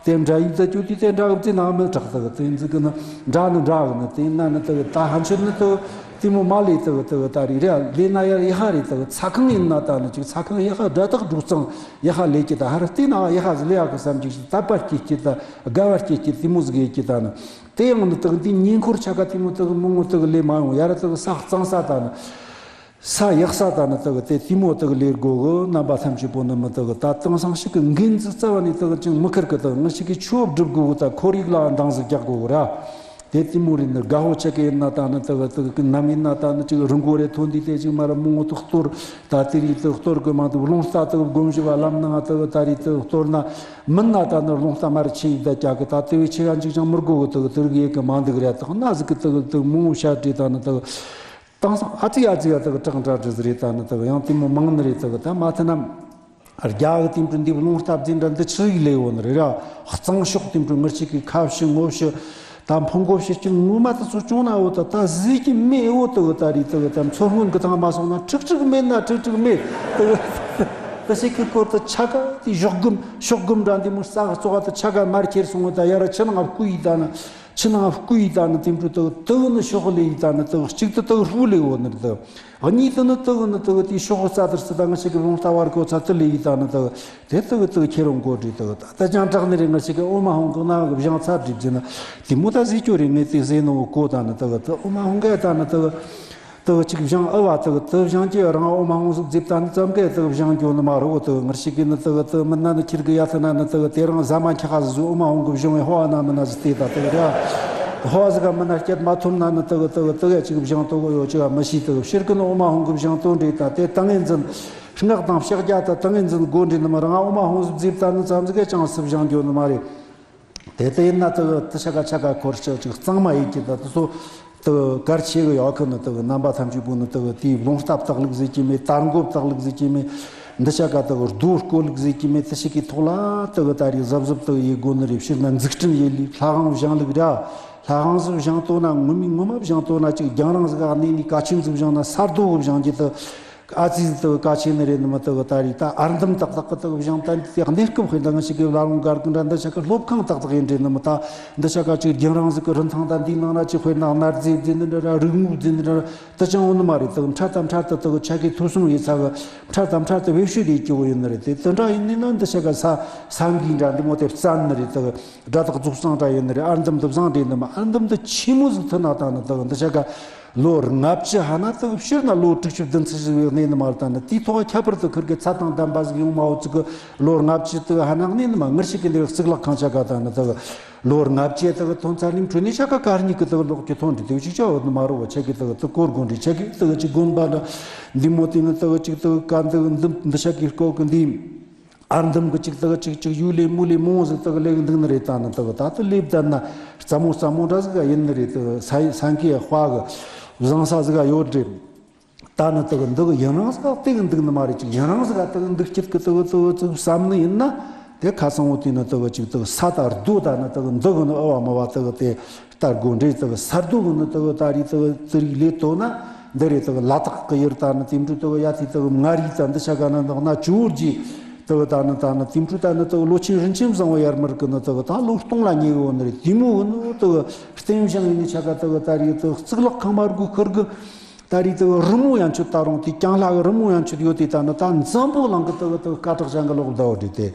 དེ་འདྲ་ཡིན་ད་ཅོ་དེ་དེ་འདྲ་གི་བརྩིས་ན་མི་དྲག་དུ་དེ་འཛི་གི་ནི་འདྲ་ནི་འདྲ་གི་ནི་དེ་ན་ནི་དུ་ད་ཧན་ཆོད་ནི་དུ། དེ་མོ་མ་ལས་དུ་དུ་ད་རེ་རེ་ལས་ན་ཡ་ཡ་ཧ་རེ་དུ་ཚ་ཁང་ཡིན་ན་ད་ནི་ཅིག་ཚ་ཁང་ཡ་ཧ་དགྲ་དག་སྒྲོག་ཚང་ཡ་ཧ་ལས་ཀྱི་ད་ཧ་ར་བལྟས་ན་ཡ་ཧ་ཟི་ལས་ཡ་གི་བསམ་གྱི་ཞིག་དད་པ་སྐྱེ་ཀྱི་ད་དགའ་བ་སྐྱེ་ཀྱི་དེ་མོ་ཟིག་ཡེ་ཀྱི་ད་ནི་དེ་ཡང་ནི་དུ་འདི་ཉིན་འཁོར་ཆ་ག་དེ་མོ་དུ་མང་ངོ་དུ་ལས་མ་ཡོང་ཡ་ར་དུ་ས་གཙང་ས་ད་ནི། ས་ཡག་ས་ད་ནི་དག་དེ་དེ་མོ་དག་ལས་དགོ་གི། རྣམ་པ་ཐམས་ཅད་པོ་ནི་མི་དག་ད་དེང་སང་ཞིག་གི་འགན་འཛིན་རྩ་བ་ནས་དག་ཅིག་མི་ཁུར་གི། དག་ང་ཞིག་གི་ཆོས་སྒྲུབ་དགོ་གི། ད་ཁོར་ཡུག་ལ་འདང་ཟིག་རྒྱག་དགོ་གི་ར། དེ་དེ་མོ་རེད། ནི་དགའ་བོ་ཆེ་གི་ཡིན་ན་ད་ནི་དག་དག་གི་ནམ་ཡིན་ན་ད་ནི་ཅིག་རི་མགོ་རེ་ཐོན་དུས་དེ་ཅིག་མ་ར་མོ་དག་གཏོར། ད་དེ་རིགས་དག་གཏོར་གི་མ་འདུག་རླུང་རྟ་དག་དགོན་ཞུ་བ་ལམ་ནང་དག་ད་རིགས་དག་གཏོར་ན་མིན་ན་ད་ནི་རླུང་རྟ་མར་ཆེ་ཡི་ད་རྒྱག་གི། ད་དེ་བས་ཆེ་ག་འཇིག་ཅང་མི་དགོ་གི། དག་དེ་རིགས་ཡེ་གི་མ་འདུག་ར། དག་ན་ཟིག་གི་དག་དག་མོ་ཤ་བྲིས་ད་ནི་དག་དེང་སང་ཨ་ཙི་ཨ་ཙི་ཡ་དག་གྲགས་འདྲ་འདྲ་ཟིག་རེད། ད་ནི་དག་ཡང་དེ་མོ་མང་ནི་རེད། དག་ད་མ་ཐི་ན་རྒྱ་གི་དེ་འདྲ་འདི་རླུང་རྟ་བརྫིས་འདྲ་འདི་ཆི་ཡིག་ལས་ཡོད་ནི་རེད་ར། གཙང་ཤོག་དེ་འདྲ་ངར་ཆིག་གི་ཁ་བཤུ་ངོ་བཤུ་ད་འཕོ་འགོ་བཤུ་ཅིག་ངོ་མ་དེ་ཚོ་བྱུང་ན་འོ། ད་ད་ཟིག་གི་མེད་འོ། དག་ད་རེད་དག་ད་མཚོ་སྔོན་གི་ཐང་མ་སོང་ན་ཁྲིག་ཁྲིག་མེད་ན་ཁྲིག་ཁྲིག་མེད། དག་ད་ཞིག་གི་སྐོར་དུ་ཆ་ག་དེ་ཤོག་སྒམ་ཤོག་སྒམ་འདྲ་འདི་མོ་ས་ག་བཙོག་ག་དུ་ཆ་ག་མར་ཁྱེར་སོང་འོ། ད་ཡ་ར་ཆུ་ནང་བསྐུ་ཡི་ད་ནི། ཕྱི་ནང་བསྐུ་ཡི་ད་ནི་དེ་འཕྲོ་དག་དག་ནི་ཤོག་ལེ་ཡི་ད་ནི་དག་གཅིག་ཏུ་དག་ཧྲུ་ལེ་འོ་ནི་དག་གཉིས་དུ་ནི་དག་ནི་དག་དེ་ཤོག་རྩ་དར་སི་ད་ང་ཞིག་གི་རླུང་རྟ་བར་གོ་ཚ་དུ་ལེ་ཡི་ད་ནི་དག་དེ་དག་དག་ཁྱེད་རང་གོ་དྲི་དག་ད་ད་ཅང་དྲག་ནི་རེ། ང་ཞིག་གི་ཨོ་མ་ཧོང་གི་ན་གི་བཞང་ཚ་དྲི་བྱི་ན་དེ་མོ་ད་ཟེ་ཅོ་རེ། ངས་དེ་ཟེ་ནོ་གོ་ད་ནི་དག་དག་ཨོ་མ་ཧོང་གི་ད་ནི་དག་དུ་གཅིག་བཞེངས་ཨ་བ་དུ་དུ་བཞེངས་ཀྱི་རང་ཨོ་མ་ཧོང་ཟིག་རྫིབ་ད་ནི་ཙམ་གས་དུ་བཞེངས་རྒྱུ་ནི་མ་རེད། དུ་ངར་ཞིག་གི་ནི་དུ་དུ་མི་ན་ནི་ཁྱེར་གི་ཡ་ཐི་ན་ནི་དུ་དེ་རང་ཟ་མ་འཁྱག་ཁ་ཟིག་ཟུ་ཨོ་མ་ཧོང་གི་བཞེངས་ཧོ་ཨ་ན་མི་ན་ཟི་དེ་ད་དུ་ར་ཧོ་ཨ་ཟི་ག་མི་ན་སྐྱེད་མ་ཐུབ་ན་ནི་དུ་དུ་དུ་གས་ཅིག་བཞེངས་དུ་གོ་ཡོ་ཅི་ག་མི་ཤི། དུ་ཕྱིར་གི་ནི་ཨོ་མ་ཧོང་གི་བཞེངས་དོན་འདྲེ་ད་དེ་ཏང་ངེ་འཛིན་སྔགས་དང་ཕྱག་རྒྱ་ད་ཏང་ངེ་འཛིན་དགོ་འདྲེ་ནི་མ་རང་ཨོ་མ་ཧོང་ཟིག་རྫིབ་ད་ནི་ཙམ་ཟིག་གས་ཅང་སི་བཞེངས་རྒྱུ་ནི་མ་རེད། དེ་ལྟ་ཡིན་ན་དུ་དུ་ཤ་ཀ་ཆ་ཀ་འཁོར་ཤག་ཅིག་གཙང་མ་ཡིན་གྱི་ད་དུ་སོ་དུ་གར་ཆེ་གི་ཡོད་ཁི་ནི་དུ་རྣམ་པ་ཐམས་ཅད་པོ་ནི་དུ་དེའི་རླུང་རྟ་བཏགས་ལུགས་ཟེར་གྱི་མེད། དར་མགོ་བཏགས་ལུགས་ཟེར་གྱི་མེད། འདི་ཤ་ཀ་དུ་རྡོ་བརྐོ་ལུགས་ཟེར་གྱི་མེད། དུ་ཤི་ཀའི་ཐོག་ལ་དུ་ད་རེས་གཟབ་གཟབ་དུ་ཡེ་དགོ་ནི་རེད། ཕྱིར་ན་འཛུགས་སྐྲུན་ཡེ་ལུས་ལྷ་ཁང་བཞེངས་ལུགས་ར། ལྷ་ཁང་ཟིག་བཞེངས་ཏོ་ན་ངོ་མི་ངོ་མ་བཞེངས་ཏོ་ན་ཅིག་རྒྱང་རིང་ཟིག་ག་གནས་ནི་ཀ་ཆེན་ཟིག་བཞེངས་ན་ས་རྡོ་གི་བཞེངས་ཀྱི་དུ། ཨ་ཙི་ཟིག་དུ་ཀ་ཆེ་ནི་རེད་ནི་མི་དུ་ད་རེད། ད་ཨར་འདམ་ཏག་ཏག་གི་དུ་བཞེངས་ད་འདི་གནས་སྐབས་ཧེ་ད་ང་ཞིག་གི་ལ་རུང་སྒར་གི་འདྲ་འདི་ཆ་ག་སློབ་ཁང་ཏག་ཏག་ཡིན་རེད་ནི་མི། ད་འདི་ཆ་ག་ཅིག་རྒྱང་རིང་ཟིག་གི་རིན་ཐང་ད་འདི་ནང་ན་ཅིག་དཔེར་ན་གནའ་རྫས་འཛིན་ནི་འདྲ་ར་རིག་དངོས་འཛིན་ནི་འདྲ་ར་དུ་ཅང་འོ་ནི་མ་རེད། དུ་འཕྲལ་དང་འཕྲལ་དུ་དུ་ཆ་གི་ཐོ་སོང་ཡིན་ས་གི་འཕྲལ་དང་འཕྲལ་དུ་བེད་སྤྱོད་ཡེ་སྐྱོ་བོ་ཡིན་ནི་རེད། དེ་དུ་འདྲ་ཡིན་ནི་ན་འདི་ཆ་ག་ས་ས་འགུལ་འདྲ་འདི་མོ་དེ་བཙན་ནི་རེད། དུ་སྒྲ་དག་རྫོགས་སངས་འདྲ་ཡིན་ནི་རེད། ཨར་འདམ་དུ་བཟང་རེད་ནི་མ། ཨར་འདམ་དུ་ཆི་མོ་ཟིག་ཐུ་ན་ད་ནི་དུ་འདི་ཆ་ག་ལོ་ལྔ་བཅུ་ཧ་ན་དུ་ཕྱིར་ན་ལོ་དྲུག་ཅུ་བདུན་ཅུ་ཟིག་གནས་ནི་མ་རེད། ད་ནི་དེའི་ཐོག་ཁྱད་པར་དུ་ཁུར་གི་ཚ་དང་ལྡན་པ་ཟིག་ཡོང་མ་འོ་ཙི་གི་ལོ་ལྔ་བཅུ་དུ་ཧ་ན་གནས་ནི་མ། ངར་ཞིག་གི་འདིར་གཙུག་ལག་ཁང་ཆ་ག་ད་ནི་དུ་ལོ་ལྔ་བཅུ་དུ་ཐོན་ཚ་ལིང་ཁྲོ་ནི་ཆ་ག་གར་ཉིག་གི་དུ་ལོག་གི་ཐོན་འདི་དུ་ཅིག་ཅོ་འོ་ནི་མ་རོ་བ་ཆ་གི་དུ་དུ་གོར་གོན་འདི་ཆ་གི་དུ་ཅིག་དགོན་པ་འདྲ་འདི་མོ་དེ་ནི་དུ་ཅིག་དུ་ག་འདི་འདི་འདི་ཆ་གི་སྐོར་གི་འདི། ཨར་འདམ་གི་ཅིག་དག་ཅིག་ཅིག་ཡུ་ལེ་མུ་ལེ་མོ་ཟིག་དག་ལེགས་འདུག་ནི་རེད། ད་ནི་དག་ད་དུ་ལེབ་ད་ན་རྩ་མོ་རྩ་མོ་འདྲ་ཟིག་ག་ཡིན་ནི་རེད། དུ་ས་ས་འགི་དཔའ་གི་བཟང་ས་ཟིག་ག་ཡོད་རེད། ད་ནི་དག་འདི་གི་ཡུན་རིང་ཟིག་ག་སྟེང་འདུག་ནི་མ་རེད། ཅིག་ཡུན་རིང་ཟིག་ག་དག་འདུག་སྐྱིད་གི་དག་དག་དག་བསམ་ནི་ཡིན་ན་དེ་ཁ་སང་བོ་དེ་ནི་དག་ཅིག་དག་ས་ད་རྡོ་ད་ནི་དག་འདི་གི་ནི་ཨ་བ་མ་བ་དག་དེ། ལྟར་དགོས་འདྲེ་དག་ས་རྡོ་གི་ནི་དག་ད་རེས་དག་ཙི་རིག་ལས་དོ་ན་འདི་རེད། དག་ལ་དྭགས་ཀྱི་ཡུལ་ད་ནི་དེ་འཕྲོ་དག་ཡ་ཐི་དག་མངའ་རིས་ད་འདི་ཆ་ག་ན་འདག་ན་ཇོ་བོ་རྗེ་དག་ད་ནི་ད་ནི་དེ་འཕྲོ་ད་ནི་དག་ལོ་ཆེན་རིན་ཆེན་བཟང་བོ་ཡར་མར་གི་ནི་དག་ད་ལོ་སྟོང་ལ་ཉེ་གི་འོ་ནི་རེད། དེ་མོ་གི་ནི་དག་རྟེན་བཞེངས་ཡིན་ནི་ཆ་ག་དག་ད་རེས་དག་གཙུག་ལག་ཁང་མར་གོ་ཁུར་གི་ད་རེས་དག་རི་མོ་ཡན་ཆོད་ད་རུང་དེ་རྐྱང་ལྷ་གི་རི་མོ་ཡན་ཆོད་ཡོད་དེ་ད་ནི་ད་འཛམ་བུ་གླིང་གི་དག་དག་སྐད་གྲགས་ཅན་གི་ལོག་ད་འོ་འདྲེ་དེ།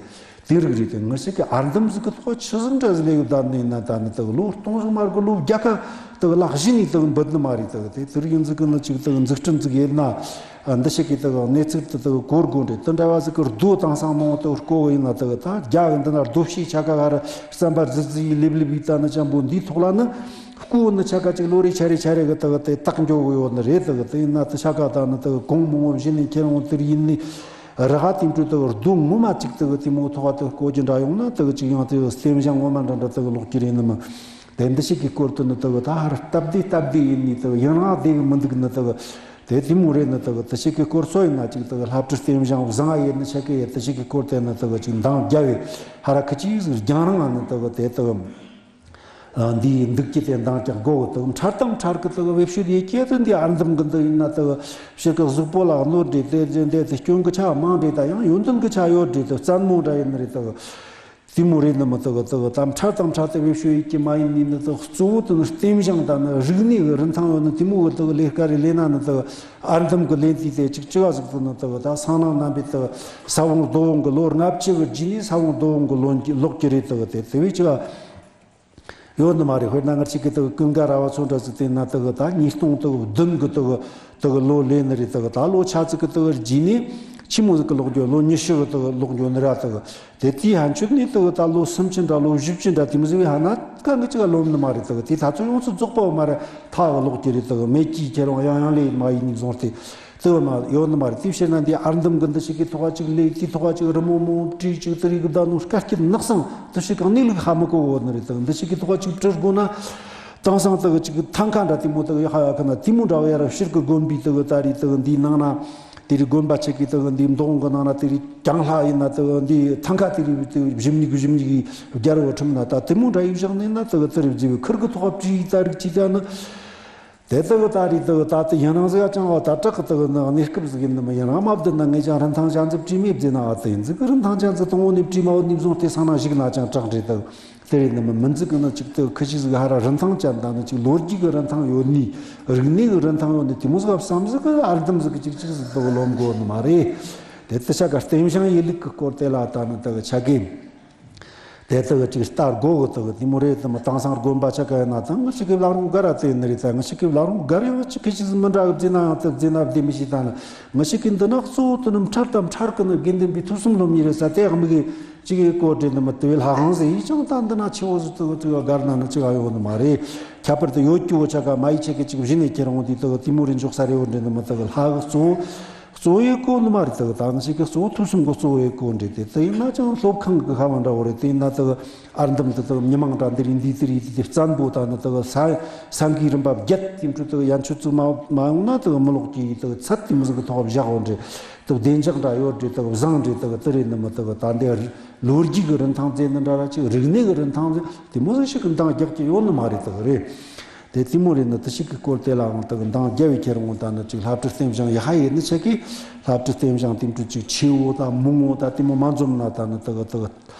དེང་རིག་རེད་དེ་ངི་ཞིག་གི་ཨར་འདམ་ཟིག་གི་ཐོག་ཆི་ཟིག་འདྲ་ཟིག་ལས་ཡོད་ད་ནི་ན། ད་ནི་དག་ལོ་སྟོང་ཟིག་མ་རྒོ་ལོ་བརྒྱ་ཁ་དག་ལག་བཞི་ནས་དག་འབུད་ནི་མ་རེད། དག་དེ་དེ་རིག་ཡིན་ཟིག་གི་ནི་ཅིག་དག་འཛུགས་སྐྲུན་ཟིག་ཡེད་ན་འདི་ཞིག་གི་དག་གནས་ཚུལ་དུ་དག་གོར་དགོས་འདྲེ་དུ་འདྲ་བ་ཟིག་གི་རྡོ་དང་སང་མང་དག་རྐོ་བ་ཡིན་ན། དག་ད་རྒྱ་གི་འདི་ན་རྡོ་ཕྱིའི་ཆ་ག་ག་ར་རྩམ་པ་རྫི་རྫི་ཡི་ལེབ་ལེབ་ཡི་ད་ནི་ཅམ་པོ་འདིའི་ཐོག་ལ་ནི་རྐོ་ནི་ཆ་ག་ཅིག་ལོ་རེ་ཆ་རེ་ཆ་རེ་གི་དག་དེ་བཏགས་འགྱོ་གི་ཡོད་ནི་རེད། དག་དེ་ཡིན་ན་དུ་ཆ་ག་ད་ནི་དག་གོང་མང་བོ་བཞི་ནས་ཁྱེར་འོང་དེར་ཡིན་ནི། ར་ཧ་དེ་འཕྲོ་དག་རྡོ་ངོ་མ་གཅིག་དག་དེ་མོ་ཐོག་དག་བརྐོ་རྒྱུ་འདྲ་ཡོང་ན་དག་གཅིག་ཡང་དེ་རྟེན་བཞེངས་ངོ་མ་འདྲ་འདྲ་དག་ལོག་གི་རེད་ནི་མི། དེ་འདི་ཞིག་གི་སྐོར་དུ་ནི་དག་ད་ཧར་སྟབས་བདེ་སྟབས་བདེ་ཡིན་ནི་དག་ཡང་རང་བདེ་གི་མི་འདུག་ནི་དག་དེ་དེ་མོ་རེད་ནི། དག་དེ་ཞིག་གི་སྐོར་སོ་ཡིན་ན་གཅིག་དག་ལྷ་བྲིས་རྟེན་བཞེངས་བཟང་ཡེ་ནི་ཆ་གི་ཡེ་དེ་ཞིག་གི་སྐོར་དེ་ནི་དག་གཅིག་འདང་རྒྱ་བའི་ཧ་ར་ཁི་ཅིག་ཟིག་རྒྱང་རིང་ཨ་ནི་དག་དེ་དག་འདིའི་འདུག་ཀྱི་དེ་འདང་རྒྱག་དགོས་དང་འཕྲལ་དང་འཕྲལ་གི་དག་བེད་སྤྱོད་ཡེ་ཁྱེད་དུ་འདི་ཨར་འདམ་གི་འདི་ཡིན་ན་དག་ཕྱི་གི་གཟུགས་པོ་ལ་གནོད་འདྲེ་དེ་འདི་དེ་སྐྱོན་གི་ཆ་མང་འདྲེ་ད་ཡང་ཡོན་ཏན་གི་ཆ་ཡོད་འདྲེ་དེ་བཙན་མོ་འདྲ་ཡིན་ནི་རེད། དག་དེ་མོ་རེད་ནི་མི་དག་དག་དམ་འཕྲལ་དང་འཕྲལ་དུ་བེད་སྤྱོད་ཡེ་ཀྱི་མ་ཡིན་ནི་ནི་དག་གཙོ་བོ་དུ་ནི་རྟེན་བཞེངས་དང་ནི་རིག་གནས་གི་རིན་ཐང་ཡོད་ནི་དེ་མོ་གི་དག་ལས་ཀ་རེ་ལས་ན་ནི་དག་ཨར་འདམ་གི་ལས་འདི་དེ་ཅིག་ཅི་བ་ཟིག་དུ་ནི་དག་ད་སང་ནང་རྣམ་པའི་དག་ས་བོང་རྡོ་བོང་གི་ལོ་ལྔ་བཅུ་གི་རྗེས་ནས་ས་བོང་རྡོ་བོང་གི་ལོ་ལོག་གི་རེད། དག་དེ་དེ་བས་ཅི་བ། ཡོད་ནི་མ་རེད། དཔེར་ན་ང་ཅིག་གི་དག་ཀུན་དགའ་ར་བ་ཚོ་འདྲ་ཟིག་བལྟས་ན་དག་ད་ཉིས་སྟོང་དག་བདུན་གི་དག་དག་ལོ་ལས་ནི་རེད། དག་ད་ལོ་ཆ་ཙིག་གི་དག་རྗེས་ནས་ཆི་མོ་ཟིག་གི་ལོག་རྒྱུ། ལོ་ཉི་ཤུ་གི་དག་ལོག་རྒྱུ་ནི་ར་དག་དེ་དེའི་ཕན་ཆོད་ནས་དག་ད་ལོ་སུམ་ཅུ་འདྲ་ལོ་བཞི་བཅུ་འདྲ་དེ་མོ་ཟིག་བས་ཧ་ན་ག་ངི་ཅིག་ག་ལོམ་ནི་མ་རེད། དག་དེ་ད་ཚོད་ཡོངས་སུ་རྫོགས་པ་བོ་མ་རེད། ཐག་གི་ལོག་རྒྱུ་རེད། དག་མེད་ཀྱི་ཁྱེད་རང་ཡང་ཡང་ལས་མ་ཡིན་ནི་བཟུང་སྟེ། དེ་བ་མ་ཡོད་ནི་མ་རེད། དེའི་ཕྱིར་ན་འདི་ཨར་འདམ་གི་འདི་ཞིག་གི་ཐོག་ཅིག་ལས་དེའི་ཐོག་ཅིག་རི་མོ་མོ་བྲིས་ཅིག་དེ་རིགས་གི་བདག་ནོ་དཀའ་སྤྱད་ནགས་སང་དེ་ཞིག་གང་ནས་ལུག་ཧ་མི་གོ་བོ་ནི་རེད། དང་འདི་ཞིག་གི་ཐོག་ཅིག་བྲི་དགོས་ན་དེང་སང་དེ་གི་ཅིག་ཐང་ཁ་འདྲ་དེ་མོ་དེ་གི་ཡ་ཧ་ཡ་ཁ་ན་དེ་མོ་འདྲ་བ་ཡ་ར་ཕྱིར་གི་དགོན་པའི་དེ་གི་ད་རེས་དེ་གི་འདིའི་ནང་ན་དེ་རིགས་དགོན་པ་ཆེ་གི་དེ་གི་འདིའི་འདུ་ཁང་གི་ནང་ན་དེ་རིགས་གྱང་ལྷ་ཡིན་ན་དེ་གི་འདིའི་ཐང་ཁ་དེ་རིགས་དེ་གི་གཞི་མྱིག་གཞི་མྱིག་གི་རྒྱལ་བོ་ཁྲིམས་ན་ད་དེ་མོ་འདྲ་ཡི་བཞག་ནས་ན་དེ་གི་དེ་རིགས་བརྗེ་བའི་ཁུར་གི་ཐོག་བྲིས་ད་རིགས་ཅིག་ཡ་ནི། དེ་ལྟ་བུ་ད་རེས་ལྟ་བུ་ད་ལྟ་ཡིན་རང་ཟིག་ཨ་ཅང་བ་ད་དྲག་གི་ལྟ་བུ་ནི་གནས་སྐབས་ཟིག་ཡིན་ནི་མི་ཡིན་རང་མ་བསྡད་ན་ངས་ཀྱང་རིན་ཐང་ཅན་ཟིག་བྲིས་མེད་བཟླས་ན་ཨ་ཙི་ཡིན་ཟིག་རིན་ཐང་ཅན་ཟིག་དང་བོ་ནས་བྲིས་མ་བོ་ནས་བཟུང་སྟེ་སང་ན་ཞིག་ན་ཅང་དྲག་རེད་ལྟ་བུ་དེ་རེད་ནི་མི་མི་ཟིག་གི་ནི་ཅིག་ལྟ་བུ་ཁི་ཆི་ཟིག་ཧ་ར་རིན་ཐང་ཅན་ད་ནི་ཅིག་ལོ་རྒྱུས་གི་རིན་ཐང་ཡོད་ནི་རིག་གནས་གི་རིན་ཐང་ཡོད་ནི་དེ་མོ་ཟིག་བསམ་ཟིག་གི་ཨར་འདམ་ཟིག་གི་ཅིག་ཅིག་ཟིག་ལྟ་བུ་ལོམ་དགོས་ནི་མ་རེད། དེ་ལྟ་ཆ་ག་རྟེན་བྱང་ཡིན་ལུགས་གི་སྐོར་དེ་ལ་ད་ནི་ལྟ་བུ་ཆ་གི་དེ་ལྟ་བུ་ཅིག་ལྟ་དགོས་གི་ལྟ་བུ་དེ་མོ་རེད་དམ། དེང་སང་དགོན་པ་ཆ་ག་ཡིན་ན་ད་ང་ཅིག་གི་བླ་རུང་སྒར་ར་ཙེ་ནི་རེད། ད་ང་ཅིག་གི་བླ་རུང་སྒར་ཡང་ཅིག་གི་ཅིག་མི་འདྲ་གི་བརྫིས་ན་ཡང་ད་བརྫིས་ན་བདེ་མི་ཤེས། ད་ནི་ང་ཅིག་གི་འདི་ན་གཙོ་བོ་དེ་ནི་ཁྲར་དང་ཁྲར་གི་ནི་དགེ་འདུན་པའི་ཐོས་བསམ་སློབ་གཉེར་རེད་ས་དེ་ཡང་མི་གི་ཅིག་གི་སྐོར་དྲན་དམ་དེ་བས་ལྷ་ཁང་ཟེ་ཡིས་ཀྱང་ད་འདི་ན་ཆེ་བོ་ཟིག་ཏུ་ཏུ་སྒར་ན་ནི་ཅིག་ཨ་ཡོད་ནི་མ་རེད། ཁྱད་པར་དུ་ཡོད་རྒྱུ་བོ་ཆ་ག་མ་ཡི་ཆེ་གི་ཅིག་གཞི་ནས་ཁྱེར་འོང་དུས་དུ་དེ་མོ་རེ་འཇོག་ས་རེ་བོ་འདྲེ་ནི་མི་དུ་ལྷ་གི་གཙོ་བོ། གཙོ་བོའི་སྐོར་ནི་མ་རེད་དག་ད་ང་ཞིག་གི་གཙོ་བོ་ཐོས་བསམ་གི་གཙོ་བོའི་སྐོར་འདྲེ་དེ་དེ་ཡིན་ན་ཅང་སློབ་ཁང་གི་ཁ་བ་འདྲ་བོ་རེད། དེ་ཡིན་ན་དག་ཨར་འདམ་དུ་དག་མི་མང་འདྲ་འདི་རིགས་འདི་དེ་རིགས་དེ་བཙན་པོ་དང་ནི་དག་ས་ས་འགིའི་རིམ་པ་བརྒྱད་དེ་འཕྲོ་དག་ཡན་ཆོད་ཚུགས་མ་མ་ཡོང་ན་དག་མི་ལོག་གི་དག་ཚད་དེ་མི་ཟིག་གི་ཐོག་བཞག་འོ་འདྲེ་དག་བདེ་འཇགས་འདྲ་ཡོད་འདྲེ་དག་བཟང་འདྲེ་དག་དེ་རེད་ནི་མི་དག་ད་འདི་ལོ་རྒྱུས་གི་རིན་ཐང་ཟེར་ནི་འདྲ་ར་ཅིག་རིག་གནས་གི་རིན་ཐང་ཟེར་དེ་མོ་ཟིག་ཞིག་གི་འདང་རྒྱག་གི་ཡོད་ནི་མ་རེད་དག་རེད། དེ་ལྟད་མོ་རེད་ནི་དེ་ཞིག་གི་སྐོར་དེ་ལའང་དག་འདང་རྒྱབ་བའི་ཁྱེར་འོང་ད་ནི་ཅིག་ལྷ་བྲིས་རྟེན་བཞེངས་ཡ་ཧ་ཡེ་ནི་ཆེ་གི་ལྷ་བྲིས་རྟེན་བཞེངས་དེ་འཕྲོ་ཅིག་ཆེ་བོ་དང་མང་བོ་དང་དེ་མོ་མ་འཛོམས་ན་ད་ནི་དག་དག་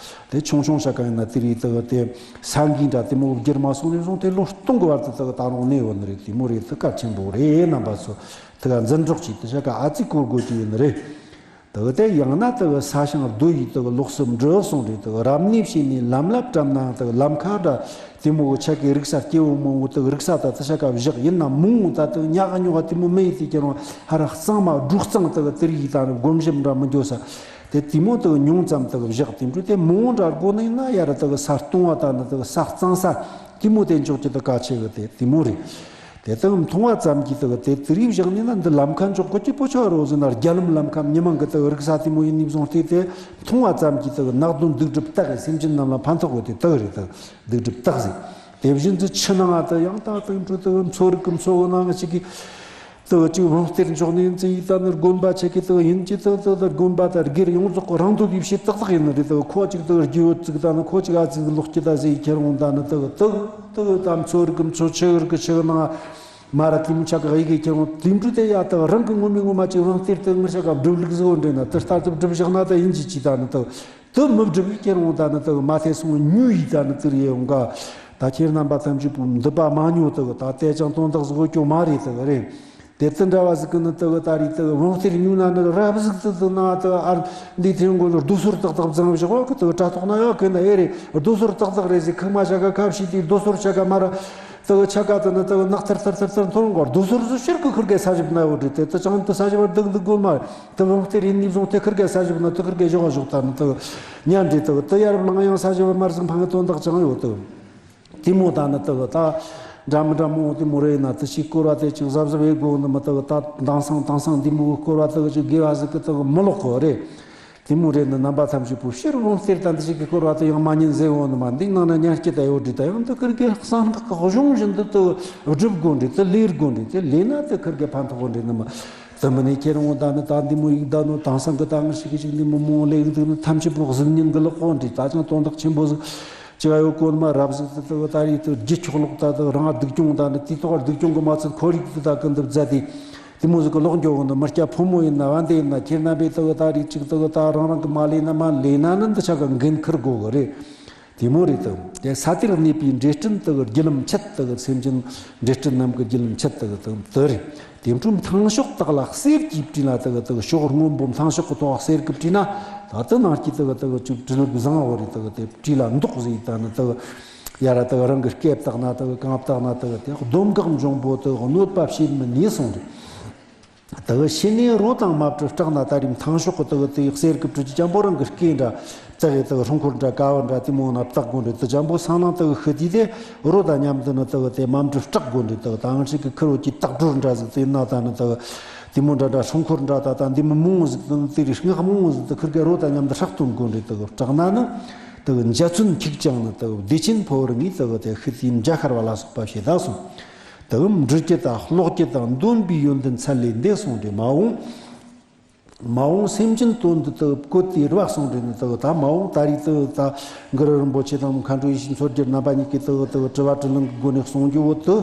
དེ་ཆུང་ཆུང་ཤ་ག་ཡིན་ན་དེ་རིགས་དག་དེ་ས་འགིས་འདྲ་དེ་མོ་བསྒྱུར་མ་སོང་ནས་བཟུང་དེ་ལོ་སྟོང་གི་བར་དུ་དག་ད་རུང་གནས་ཡོད་ནི་རེད། དེ་མོ་རེད་དེ་གལ་ཆེན་པོ་རེད། རྣམ་པ་ཚོ་དེ་ག་འཛིན་གྲོགས་ཀྱིས་དེ་ཤ་ག་ཨ་ཙི་གོ་དགོས་ཀྱི་ཡོད་ནི་རེད། དག་དེ་ཡང་ན་དག་ས་ཞིང་རྡོ་ཡིས་དག་ལོགས་སུ་འགྲིལ་སོང་རེད། དག་རབ་གནས་བྱས་ནས་ལམ་ལ་བཀྲམ་ནའང་དག་ལམ་ཁ་འདྲ་དེ་མོ་ཆ་གི་རིག་ས་སྐྱེ་བོ་མང་བོ་དག་རིག་ས་ད་དེ་ཆ་ག་བཞག་ཡིན་ན་མང་བོ་ད་དག་ཉག་ཉོག་དེ་མོ་མི་ཡི་དེ་ཀྱང་ཧ་ར་གཙང་མ་སྒྲོ་གཙང་དག་དེ་རིགས་ད་ནི་སྒོམ་ཞིབ་འདྲ་མི་འགྱོ་ས་དེ་དེ་མོ་དག་ཉུང་ཙམ་དག་བཞག་དེ་འཕྲོ་དེ་མང་བོ་འདྲ་དགོས་ནི་ཡིན་ན་ཡ་ར་དག་ས་སྟོང་བ་ད་ནི་དག་ས་གཙང་ས་དེ་མོ་དེ་འཇོག་གི་དག་གལ་ཆེ་གི་དེ་དེ་མོ་རེད། དེ་དག་མཐོང་བ་ཙམ་གྱིས་དག་དེ་དེ་རིགས་བཞག་ནས་ན་འདི་ལམ་ཁ་འཇོག་གོ་ཀྱི་པོ་ཆོ་རོ་ཟེར་ན་རྒྱ་ལམ་ལམ་ཁ་མི་མང་གི་དག་རིག་ས་དེ་མོ་ཡིན་ནི་བཟུང་སྟེ་དེ་མཐོང་བ་ཙམ་གྱིས་དག་ནག་དུང་སྡིག་སྒྲིབ་དག་གི་སེམས་ཅན་རྣམས་ལ་ཕན་ཐོགས་གོ་དེ་དག་རེད། དག་སྡིག་སྒྲིབ་དག་ཟེར། དེ་བཞིན་དུ་ཕྱི་ནང་ང་དུ་ཡང་དག་དང་འཕྲོད་དུ་མཚོ་རིགས་ཀྱི་མཚོ་བོ་ནང་ཞིག་གིས་དག་ཅིག་བང་གཏེར་འཇོག་ནས་འཛིན་ཡིག་ད་ནི་དགོན་པ་ཆེ་གི་དག་ཡིན་གྱི་དག་དག་དག་དགོན་པ་དང་སྒེར་ཡོངས་རྫོགས་ཀྱི་རང་སྟོབས་ཀྱིས་བྱེད་ཏག་ཏག་ཡིན་ནི་རེད། དག་ཁོ་ཅིག་དག་རྒྱུ་ཡོད་ཅིག་ད་ནི་ཁོ་ཅིག་ཨ་ཙི་ལོག་ཀྱི་ད་ཟེར་ཁྱེར་འོང་ད་ནི་དག་དག་དག་ད་མཚོ་རིགས་ཀྱི་མཚོ་ཆུ་རིགས་ཀྱི་ཆུ་ནང་མ་ར་དེ་མོ་ཆ་གི་ཡི་གེ་ཁྱེར་འོང་དེ་འདྲ་དེ་ཡ་དག་རང་གི་ངོ་མའི་ངོ་མ་ཅིག་བང་གཏེར་དེ་ངི་ཆ་ག་སྒྲུབ་ལུགས་ཟིག་འོ་འདྲེ་ན་དེ་ལྟར་དུ་སྒྲུབ་བཞག་ན་ད་ཡིན་གྱི་ཅི་ད་ནི་དག་དེ་མི་སྒྲུབ་ཀྱི་ཁྱེར་འོང་ད་ནི་དག་མ་ཐེ་སོང་ཉུ་ཡི་ད་ནི་དེར་ཡེ་འོང་ག་ད་ཁྱེད་རྣམ་པ་ཐམས་ཅད་པོ་འདི་པ་མ་ཉོ་དག་ད་ལྟས་ཀྱང་དོན་དག་ཟིག་འོ་སྐྱོ་མ་རེད་དག་རེད། དེ་ལྟ་འདྲ་བ་ཟིག་གི་ནི་དག་ད་རེད་དག་བང་གཏེར་ཉོ་ན་ནི་རབ་ཟིག་ཏུ་དུ་ན་དག་ཨར་འདི་ཐེངས་མགོ་ལ་རྡོ་སོལ་ཏག་ཏག་བརྫངས་བཞག་བ་གི་དག་དྲ་ཐོག་ན་ཡོད་གི་ན་ཨེ་རེད། རྡོ་སོལ་ཏག་ཏག་རེད་ཟིག་ཁུག་མ་ཆ་ག་ཁ་བྱིས་ཏེ་རྡོ་སོལ་ཆ་ག་མ་ར་དག་ཆ་ག་དུ་ནི་དག་ནག་ཐར་ཐར་ཐར་ཐར་འཐོར་འགོ་རྡོ་སོལ་ཟིག་ཕྱིར་གི་ཁུར་གེ་ས་ཞིབ་ན་ཡོད་རེད། དེ་དུ་ཅང་དུ་ས་ཞིབ་བར་དག་འདུག་དགོས་མ་རེད། དུ་བང་གཏེར་ཡིན་ནི་བཟུང་སྟེ་ཁུར་གེ་ས་ཞིབ་ན་དུ་ཁུར་གེ་བཞག་བཞག་ད་ནི་དག་ཉན་རེད། དག་དུ་ཡར་བླངས་ཡང་ས་ཞིབ་མར་ཟིག་འཕང་གི་དོན་དག་ཅང་ཡོད་དག་དེ་མོ་ད་ནི་དག་ད་འདྲ་མི་འདྲ་མོ་དེ་མོ་རེད་ན་དུ་ཞིག་སྐོར་བ་དེ་ཅིག་གཟབ་གཟབ་ཡེ་དགོས་ནི་མི་དག་ད་དེང་སང་དེང་སང་འདི་མོ་སྐོར་བ་དག་ཅིག་དགེ་བ་ཟིག་གི་དག་མི་ལོག་གོ་རེད། དེ་མོ་རེད་ནི་རྣམ་པ་ཐམས་ཅད་པོ་ཕྱིར་འོང་སྟེར་ད་འདི་ཞིག་གི་སྐོར་བ་དེ་ཡང་མ་ཉན་ཟེར་འོང་ནི་མ་འདི་ནང་ན་ཉན་སྐྱེ་ད་ཡོད་འདྲི་ད་ཡང་འདི་ཁུར་གེ་གསང་སྔགས་ཀྱི་གཞུང་བཞིན་དུ་དུ་སྒྲུབ་དགོས་འདྲི་དུ་ལས་དགོས་འདྲི་དུ་ལས་ན་དུ་ཁུར་གེ་ཕན་ཐོགས་འདྲི་ནི་མ། དུ་མི་ནས་ཁྱེར་འོང་ད་ནི་ད་འདི་མོ་ཡིག་ད་ནོ་དེང་སང་གི་ད་ངར་ཞིག་གི་ཞིག་འདི་མོ་མོ་ལས་འདི་ནི་ཐམས་ཅད་པོ་གཟུགས་བརྙན་གི་ལག་གོ་འདྲི་ད་ཅང་དོན་དག་ཆེན་པོ་ཟིག་ཅི་ག་ཡོད་གོ་ནི་མ་རབ་ཟིག་དུ་དུ་ད་རེས་དུ་རྒྱུ་ཆོག་ལོག་ད་དུ་རང་སྡུག་གྱོང་ད་ནི་དེ་ཐོག་སྡུག་གྱོང་གི་མ་ཚད་ཁོར་ཡུག་དུ་ད་གི་འདི་བཟའ་དེ། དེ་མོ་ཟིག་གི་ལོག་འགྱོ་གི་འདུག་མི་སྐྱ་ཕོ་མོ་ཡིན་ན་བན་དེ་ཡིན་ན་ཁྱེད་རྣམ་པས་དག་ད་རེས་ཅིག་དག་ད་རང་རང་གི་མ་ལས་ན་མ་ལས་ན་ནི་འདི་ཆ་ག་འགན་འཁུར་དགོས་གི་རེད། དེ་མོ་རེད་དང་། དེ་ས་དེར་གནས་པའི་འདྲེ་སྲིན་དག་གི་རྒྱུ་ལམ་ཆད་དག་གི་སེམས་ཅན་འདྲེ་སྲིན་རྣམས་ཀྱི་རྒྱུ་ལམ་ཆད་དག་གི་དང་དུ་རེད། དེ་འཕྲོ་མཐའ་ཕྱོགས་དག་ལ་གསེར་གྱིས་བྲིས་ན་དག་གི་དག་གི་ཕྱོགས་སྔོན་པོ་མཐའ་ཕྱོགས་ཀྱི་ཐོག་གསེར་གྱིས་བྲིས་ན་ད་དུ་ནང་སྐྱིད་དག་གི་དག་གི་ཅིག་བྲིས་ལུགས་བཟང་བོ་རེད། དག་གི་དེ་བྲིས་ལ་མདོག་ཟེར་ད་ནི་དག་གི་ཡ་ར་དག་རང་གི་སྐེ་བཏགས་ན་དག་གང་བཏགས་ན་དག་དེ་གདོན་བགེགས་འཇོམས་པོ་དག་གནོད་པ་བྱེད་མི་ནུས་གསུངས་རེད། དག་ཤི་ནས་རོ་དང་མ་བྲལ་སྐྲག་ན་ད་རིམ་ཐང་ཤོག་གི་དག་དེ་གསེར་གི་བྲུ་ཅི་ཅན་པོ་རང་གི་སྐེ་འདྲ་བཏགས་ཡི་དག་སྲུང་འཁོར་འདྲ་ཀ་བ་འདྲ་དེ་མོ་ན་བཏགས་དགོས་རེད། དེ་ཅན་པོ་སང་ནང་དག་ཤི་དུས་དེ་རོ་དང་མཉམ་དུ་ནི་དག་དེ་མ་བྲལ་སྐྲག་དགོས་རེད། དག་དང་ཤི་གི་ཁུར་བོ་ཅི་བཏགས་གྲོལ་འདྲ་ཟིག་དེ་ན་ད་ནི་དག་དེ་མོ་འདྲ་འདྲ་སྲུང་འཁོར་འདྲ་ད་ད་འདི་མི་མང་བོ་ཟིག་དང་དེ་རིགས་སྔགས་མང་བོ་ཟིག་དག་ཁུར་གི་རོ་དང་མཉམ་དུ་ཧྲག་བཏོན་དགོས་རེད། དག་སྐྲག་ན་ནི་དག་འཇའ་ཚོན་འཁྱུག་ཅིང་ནི་དག་བདེ་ཆེན་ཕོ་བར་ངས་དག་དེ་ཤི་དུས་འཇའ་ཤར་བ་ལ་སོགས་པ་བྱེད་ད་གསུངས། དག་འབྲི་རྒྱུ་དང་ཀློག་རྒྱུ་དང་འདོན་པའི་ཡོན་ཏན་ཚད་ལས་འདས་གསུངས་ཏེ། མ་འོངས་མ་འོངས་སེམས་ཅན་དོན་དུ་དག་བཀོད་དེ་ར་གསུངས་རེད། ནི་དག་ད་མ་འོངས་ད་རེས་དག་ད་གུ་རུ་རིན་པོ་ཆེ་དང་མཁའ་འགྲོ་ཡེ་ཤེས་མཚོ་རྒྱལ་རྣམ་པ་གཉིས་ཀྱིས་དག་དག་དྲི་བ་དྲིས་ལན་གྱི་སྒོ་ནས་གསུང་རྒྱུ་བོ་དུ་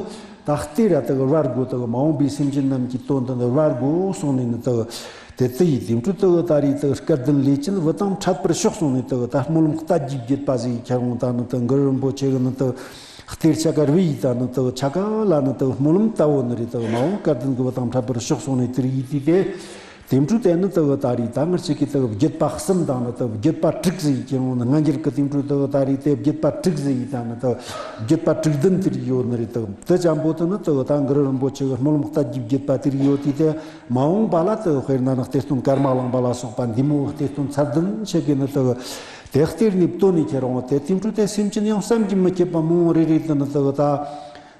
ད་སྟེ་ར་དག་བར་དགོས། དག་མ་འོངས་པའི་སེམས་ཅན་རྣམས་ཀྱི་དོན་དུ་ནི་བར་དགོས་གསུངས་ནས། ནི་དག་དེ་དེ་ཡི་དེ་འཕྲོ་དག་ད་རེས་དག་སྐལ་ལྡན་ལས་ཅན་བུ་དང་འཕྲད་པར་ཤོག་གསུངས་ནས། དག་ད་སྨོན་ལམ་རྟ་རྒྱས་བརྒྱུད་པ་ཟིག་ཁྱེར་འོང་ད་ནི་དག་གུ་རུ་རིན་པོ་ཆེ་གི་ནི་དག་གཏེར་ཆ་ག་རུ་ཡིས་ད་ནི་དག་ཆ་ག་ལ་ནི་དག་སྨོན་ལམ་ལྟ་བོ་ནི་རེད། དག་མ་འོངས་སྐལ་ལྡན་གྱི་བུ་དང་འཕྲད་པར་ཤོག་གསུངས་ནས་དེར་ཡིས་དུས་དེ། དེ་འཕྲོ་དེ་ནི་དག་ད་རེས་ད་ངར་ཆེ་གི་དག་བརྒྱུད་པ་གསུམ་དང་ནི་དག་བརྒྱུད་པ་དྲུག་ཟེར་ཡི་ཁྱེར་འོང་ནི། སྔ་འགྱུར་གི་དེ་འཕྲོ་དག་ད་རེས་དེ་བརྒྱུད་པ་དྲུག་ཟེར་ཡི་ད་ནི་དག་བརྒྱུད་པ་དྲུག་ལྡན་དེར་ཡོད་ནི་རེད། དག་དེ་ཅན་པོ་དེ་ནི་དག་ད་གུ་རུ་རིན་པོ་ཆེ་གི་སྨོན་ལམ་རྟ་རྒྱས་བརྒྱུད་པ་དེར་ཡོད་དུས་དེ། མ་འོངས་པ་ལ་དེ་དཔེར་ན་ནི་གཏེར་སྟོན་ཀརྨ་གླིང་པ་ལ་སོགས་པ་འདི་མོ་གཏེར་སྟོན་ཚད་ལྡན་ཆེ་གེ་ནི་དེ་དེ་གཏེར་ནས་བཏོན་ནས་ཁྱེར་འོང་། དེ་དེ་འཕྲོ་དེ་སེམས་ཅན་ཡང་བསམ་གྱིས་མི་ཁྱབ་པ་མང་བོ་རེ་རེ་དེ་ནི་དེ་ད་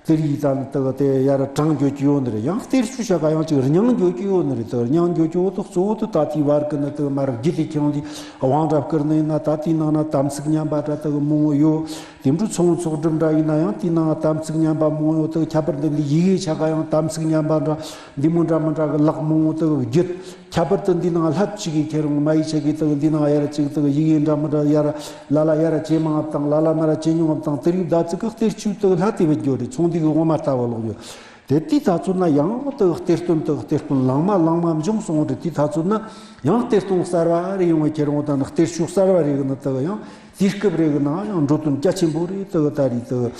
དེ་རིགས་ད་ནི་དེ་དེ་ཡར་དྲངས་འགྱོ་གི་ཡོད་ནི་རེད། ཡང་གཏེར་ཆོས་བྱ་ག་ཡང་ཅིག་རྙིང་འགྱོ་གི་ཡོད་ནི་རེད། དེ་རྙིང་འགྱོ་གི་ཡོད་དེ་གཙོ་བོ་དེ་ད་དེའི་བར་གི་ནི་དེ་མར་བརྒྱུད་དེ་ཁྱེར་འོང་དེ་དབང་འདྲ་བསྐུར་ནི་ཡིན་ན་ད་དེའི་ནང་ན་དམ་ཚིག་ཉམས་པ་འདྲ་དེ་མང་བོ་ཡོད། དེ་འཕྲོ་ཚོང་ཚོགས་སྒྲུབ་འདྲ་ཡིན་ན་ཡང་དེའི་ནང་དམ་ཚིག་ཉམས་པ་མང་ཡོད་དེ། ཁྱད་པར་དུ་འདི་ཡི་གེ་ཆ་ག་ཡང་དམ་ཚིག་ཉམས་པ་འདྲ་འདི་མོ་འདྲ་མི་འདྲ་གི་ལག་མང་བོ་དེ་བརྒྱུད། ཁྱད་པར་དུ་འདི་ནང་ལྷ་གཅིག་གིས་ཁྱེར་འོང་མ་ཡི་ཆ་གི་དེ་འདི་ནང་ཡར་གཅིག་དེ་ཡི་གེ་འདྲ་མི་འདྲ་ཡར་ལ་ལ་ཡར་ཇེ་མང་བཏང་། ལ་ལ་མར་ཇེ་ཉུང་བཏང་། དེ་རིགས་ད་ཚིག་གི་གཏེར་ཆོས་དེ་ལྷ་དེ་བུད་འགྱོ་རེད། ཚོང་འདི་གི་འོ་མ་ལྟ་བུ་ལོག་ཡོད། དེ་དེའི་ད་ཚོད་ན་ཡང་དེ་གཏེར་སྟོན་དེ་གཏེར་སྟོན་བླ་མ་བླ་མ་འབྱུང་སོང་རེད། དེའི་ད་ཚོད་ན་ཡང་གཏེར་སྟོན་གསར་བ་རེ་ཡོང་བའི་ཁྱེར་འོང་ད་ནི་གཏེར་ཆོས་གསར་བ་རེ་གི་ནི་དེ་ཡང་དུས་སྐབས་རེ་གི་ནང་ཡང་འགྲོ་དོན་རྒྱ་ཆེན་པོ་རེད། དེ་ད་རེད་དེ།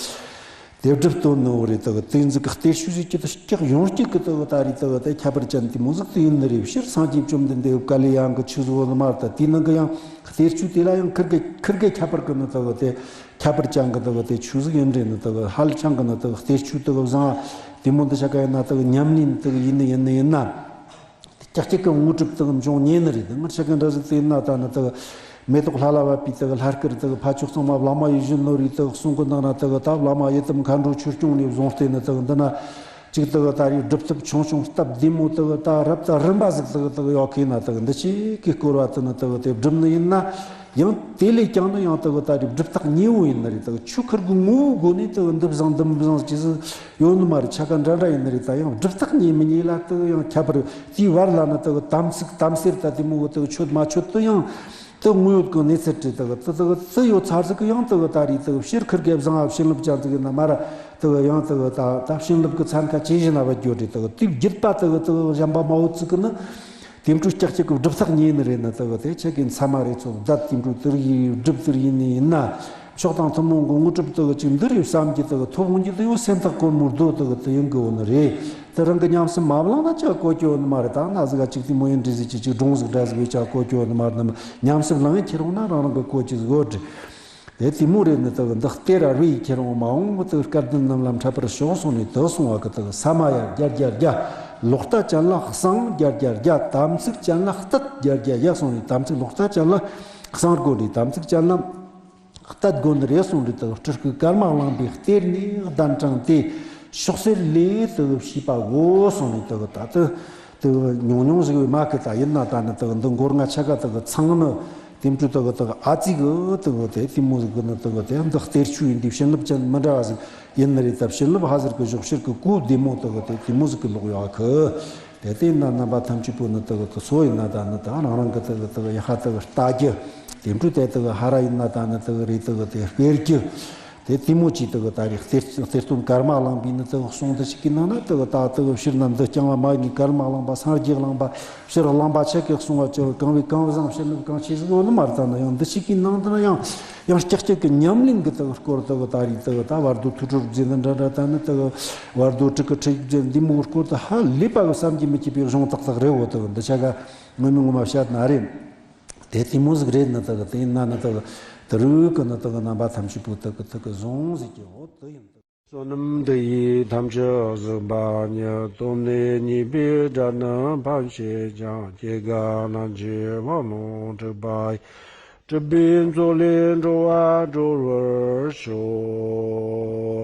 དེ་སྒྲུབ་སྟོན་ནི་འོ་རེད། དེ་དེ་ཟིག་གི་གཏེར་ཆོས་ཟིག་ཅི་ད་སྐྱག་ཡོང་སྐྱག་གི་དེ་ད་རེད་དེ་དེ་ཁྱད་པར་ཅན་དེ་མོ་ཟིག་དེ་ཡིན་ནི་རེད། སྤྱིར་སངས་རྒྱས་བཅོམ་ལྡན་འདས་བཀའ་ལས་ཡང་གི་ཆོས་ཟིག་འོ་ནི་མ་རེད། ད་དེའི་ནང་གི་ཡང་གཏེར་ཆོས་དེ་ལ་ཡང་ཁིར་གི་ཁིར་གི་ཁྱད་པར་གི་ནི་དེ་དེ་ཁྱད་པར་ཅན་གི་དེ་དེ་ཆོས་ཟིག་ཡིན་རེད། ནི་དེ་ཧ་ལས་ཅང་གི་ནི་དེ་གཏེར་ཆོས་དེ་བཟང་དེ་མོ་འདི་ཆ་ག་ཡིན་ན་དེ་ཉམས་ལེན་དེ་ཡིན་ནི་ཡིན་ནི་ཡིན་ན། ཀྱག་ཀྱག་གི་དངོས་གྲུབ་དང་འབྱུང་ཉེ་ནི་རེད། ང་ཆ་ག་འདྲ་ཟིག་དེ་ན་ད་ནི་དག་མེ་ཏོག་ལྷ་ལ་བབས་པའི་དག་ལྷ་སྐུར་དག་ཕ་ཆོས་གཙང་མ་བླ་མ་ཡིད་བཞིན་ནོར་བུའི་དག་གསུང་གི་ནང་ན་དག་ད་བླ་མ་ཡི་དམ་མཁའ་འགྲོ་ཆོས་སྐྱོང་ནས་བཟུང་སྟེ་ནི་དག་འདི་ན་ཅིག་དག་ད་རེས་སྒྲུབ་ཐབས་ཆུང་ཆུང་སྟབས་བདེ་མོ་དག་ད་རབ་ད་རིམ་པ་ཟིག་དག་དག་ཡོད་མཁན་ན་དག་འདི་ཆེ་གི་སྐོར་བ་དེ་ནི་དག་དེ་སྒྲུབ་ནི་ཡིན་ན། ཡང་དེ་ལས་ཀྱང་ནི་ཡང་དག་ད་རེས་སྒྲུབ་རྟགས་ཉེ་བོ་ཡིན་ནི་རེད། དག་ཆོས་ཁུར་གི་ངོ་བོའི་སྒོ་ནས་དག་འདི་བཟང་འདི་མི་བཟང་ཅི་ཟིག་ཡོད་ནི་མ་རེད། ཆ་ག་འདྲ་འདྲ་ཡིན་ནི་རེད། ད་ཡང་སྒྲུབ་རྟགས་ཉེ་མི་ཉེ་ལ་དག་ཡང་ཁྱད་པར། དེའི་བར་ལ་ནི་དག་དམ་ཚིག་དམ་སེལ་ད་དེ་མོ་གི་དག་ཆོད་མ་ཆོད་དུ་ཡང་དག་དངོས་ཡོད་ཀྱི་གནས་ཚུལ་རེད། དག་དེ་དག་དེ་ཡོད་ཚར་ཟིག་གི་ཡང་དག་ད་རེས་དག་ཕྱིར་ཁུར་གེ་བཟང་ཨ་བྱིན་རླབས་ཅན་ཟིག་ཡིན་ན་མ་ར་དག་ཡང་དག་ད་ད་བྱིན་རླབས་ཀྱི་ཚན་ཁ་ཇེ་ཞན་ན་བ་འགྱོ་རེད། དག་དེ་བརྒྱུད་པ་དག་དག་གཞན་པ་མ་བོ་ཚིག་གི་ནི། དེ་འཕྲོ་ཀྱག་ཀྱག་གི་སྒྲུབ་རྟགས་ཉེ་ནི་རེད། ནི་དག་དེ་ཆ་གི་མཚམས་མ་རེད་ཚོ་བདག་དེ་འཕྲོ་དེ་རིགས་སྒྲུབ་དེ་ཡིན་ནི་ཡིན་ན། མཆོག་དང་ཐུན་མོང་གི་དངོས་གྲུབ་དག་ཅིག་འདི་རེད་བསམ་གྱི་དག་ཐོབ་འོང་གྱི་དེ་ཡང་སེམས་ཐག་གོར་མོར་རྡོ་དག་དེ་ཡིན་གི་འོ་ནི་རེད། དེ་རང་གི་ཉམས་སུ་མ་བླངས་ན་ཅག་གོ་གྱི་འོ་ནི་མ་རེད། ད་ན་ཟིག་ག་ཅིག་དེ་མོ་ཡིན་འདྲི་ཟིག་ཅིག་ཅིག་སྒྲུང་ཟིག་འདྲ་ཟིག་བས་ཅག་གོ་གྱི་འོ་ནི་མ་རེད། ནམ་ཉམས་སུ་བླངས་ཡིན་ཁྱེར་འོང་ན་རང་རང་གི་གོ་ཅི་ཟིག་འོ་འདྲི། དེ་དེ་མོ་རེད། ནི་དག་འདི་སྟེ་ར་རུ་ཡི་ཁྱེར་འོང་མ་འོངས་པ་དག་སྐལ་ལྡན་རྣམས་ལ་འཕྲད་པར་ཤོག་གསུངས་ནས་དུ་གསུང་བ་གི་དག་ས་མ་ཡ་བརྒྱ་བརྒྱ་བརྒྱ། ལོག་ལྟ་ཅན་ལ་གསང་བརྒྱ་བརྒྱ་བརྒྱ། དམ་ཚིག་ཅན་ལ་གཏད་བརྒྱ་བརྒྱ་བརྒྱ་གསུངས་ནས། དམ་ཚིག་ལོག་ལྟ་ཅན་ལ་གསང་དགོས་རེད། དམ་ཚིག་ཅན་ལ་གཏད་དགོས་ནི་རེད་གསུངས་རེད། དག་སྤྲུལ་སྐུ་ཀརྨ་གླིང་པའི་གཏེར་ནས་གདན་དྲངས་ཏེ་ཕྱོགས་གསེར་ལས་དག་བྱིས་པ་དགོས་གསུངས་ནས། དག་ད་དུ་དེ་ཉུང་ཉུང་ཟིག་བས་མ་གི་ད་ཡིན་ན་ད་ནི་དེ་འདི་མགོ་རྔ་ཆ་ག་དེ་ཚང་ནི་དེ་འཕྲོ་དེ་དེ་ཨ་ཙི་གི་དེ་དེ་དེ་མོ་ཟིག་གི་ནི་དེ་དེ་འདི་གཏེར་ཆོས་ཡིན་དུས་བྱིན་རླབས་ཅན་མི་འདྲ་བ་ཟིག་ཡིན་ནི་རེད། ད་བྱིན་རླབས་ཧ་ཟེར་གི་གཞོགས་ཕྱིར་གི་གོ་བདེ་མོ་དེ་དེ་དེ་མོ་ཟིག་གི་ལོག་ཡོད་གི། དེ་དེ་ཡིན་ན་རྣམ་པ་ཐམས་ཅད་པོ་ནི་དེ་དེ་སོ་ཡིན་ན་ད་ནི་ད་རང་རང་གི་དེ་དེ་ཡ་ཧ་དེ་ལྟ་རྒྱུ། དེ་འཕྲོ་དེ་དེ་ཧ་ར་ཡིན་ན་ད་ནི་དེ་རེད་དེ་དེ་སྤེལ་རྒྱུ། དེ་དེ་མོ་ཅིག་དེ་གི་ད་རེས་གཏེར་གཏེར་སྟོན་ཀརྨ་གླིང་པའི་ནི་དེ་གི་གསུང་འདི་ཞིག་གི་ནང་ན་དེ་གི་ད་དེ་གི་ཕྱིར་ན་འདི་རྐྱང་བ་མ་ཡིན་ཀརྨ་གླིང་པ་སངས་རྒྱས་གླིང་པ་ཕྱིར་གླིང་པ་ཆ་གི་གསུང་བ་ཅི་གང་བའི་གང་བཟང་བྱིན་རླབས་གང་ཆེ་ཟིག་ཡོད་ནི་མ་རེད། ད་ནི་ཡང་འདི་ཞིག་གི་ནང་དུ་ན་ཡང་ཡང་ཀྱག་ཀྱག་གི་ཉམས་ལེན་གི་དེ་གི་སྐོར་དེ་གི་ད་རེས་དེ་གི་ད་བར་དོ་ཐུགས་སྒྲུབ་རྫས་འདི་འདྲ་འདྲ་ད་ནི་དེ་གི་བར་དོ་དྲུག་གི་ཁྲིད་རྫས་འདི་མོ་གི་སྐོར་དེ་ཧ་ལས་པ་གི་བསམ་གྱིས་མི་ཁྱབ་པའི་གཞུང་ཏག་ཏག་རེད་འོ། དེ་གི་འདི་ཆ་ག་ངོ་མ་ངོ་མ་བཤད་ན་རེད། དེ་དེ་མོ་ཟིག་རེད། ནི་དག་དེ་ཡིན་ན་ནི་དག་ད་ རིགས་ཀྱི་ནི་དག་གི་རྣམ་པ་ཐམས་ཅད་པོ་དག་གི་ཐུགས་ཀྱི་གཟུངས་ཟེར་གྱི་འོ་དེ་ཡིན། བསོད་ནམས་འདི་ཡིས་ཐམས་ཅད་གཟིགས་པ་ཉིད། ཐོབ་ནས་ཉེས་པའི་དགྲ་རྣམས་ཕམ་བྱེད་ཅིང་། སྐྱེ་རྒ་ན་འཆིའི་རྦ་རླབས་འཁྲུགས་པ་ཡི། སྲིད་པའི་མཚོ་ལས་འགྲོ་བ་སྒྲོལ་བར་ཤོག་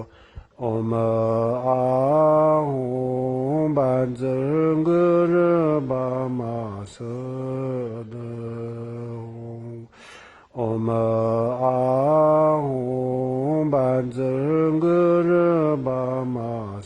ཨོཾ་ཨཱཿཧཱུྃ་བཛྲ་གུ་རུ་པདྨ་སིདྡྷི་ཧཱུྃ། ཨོཾ་ཨཱཿཧཱུྃ་བཛྲ་གུ་རུ་པདྨ་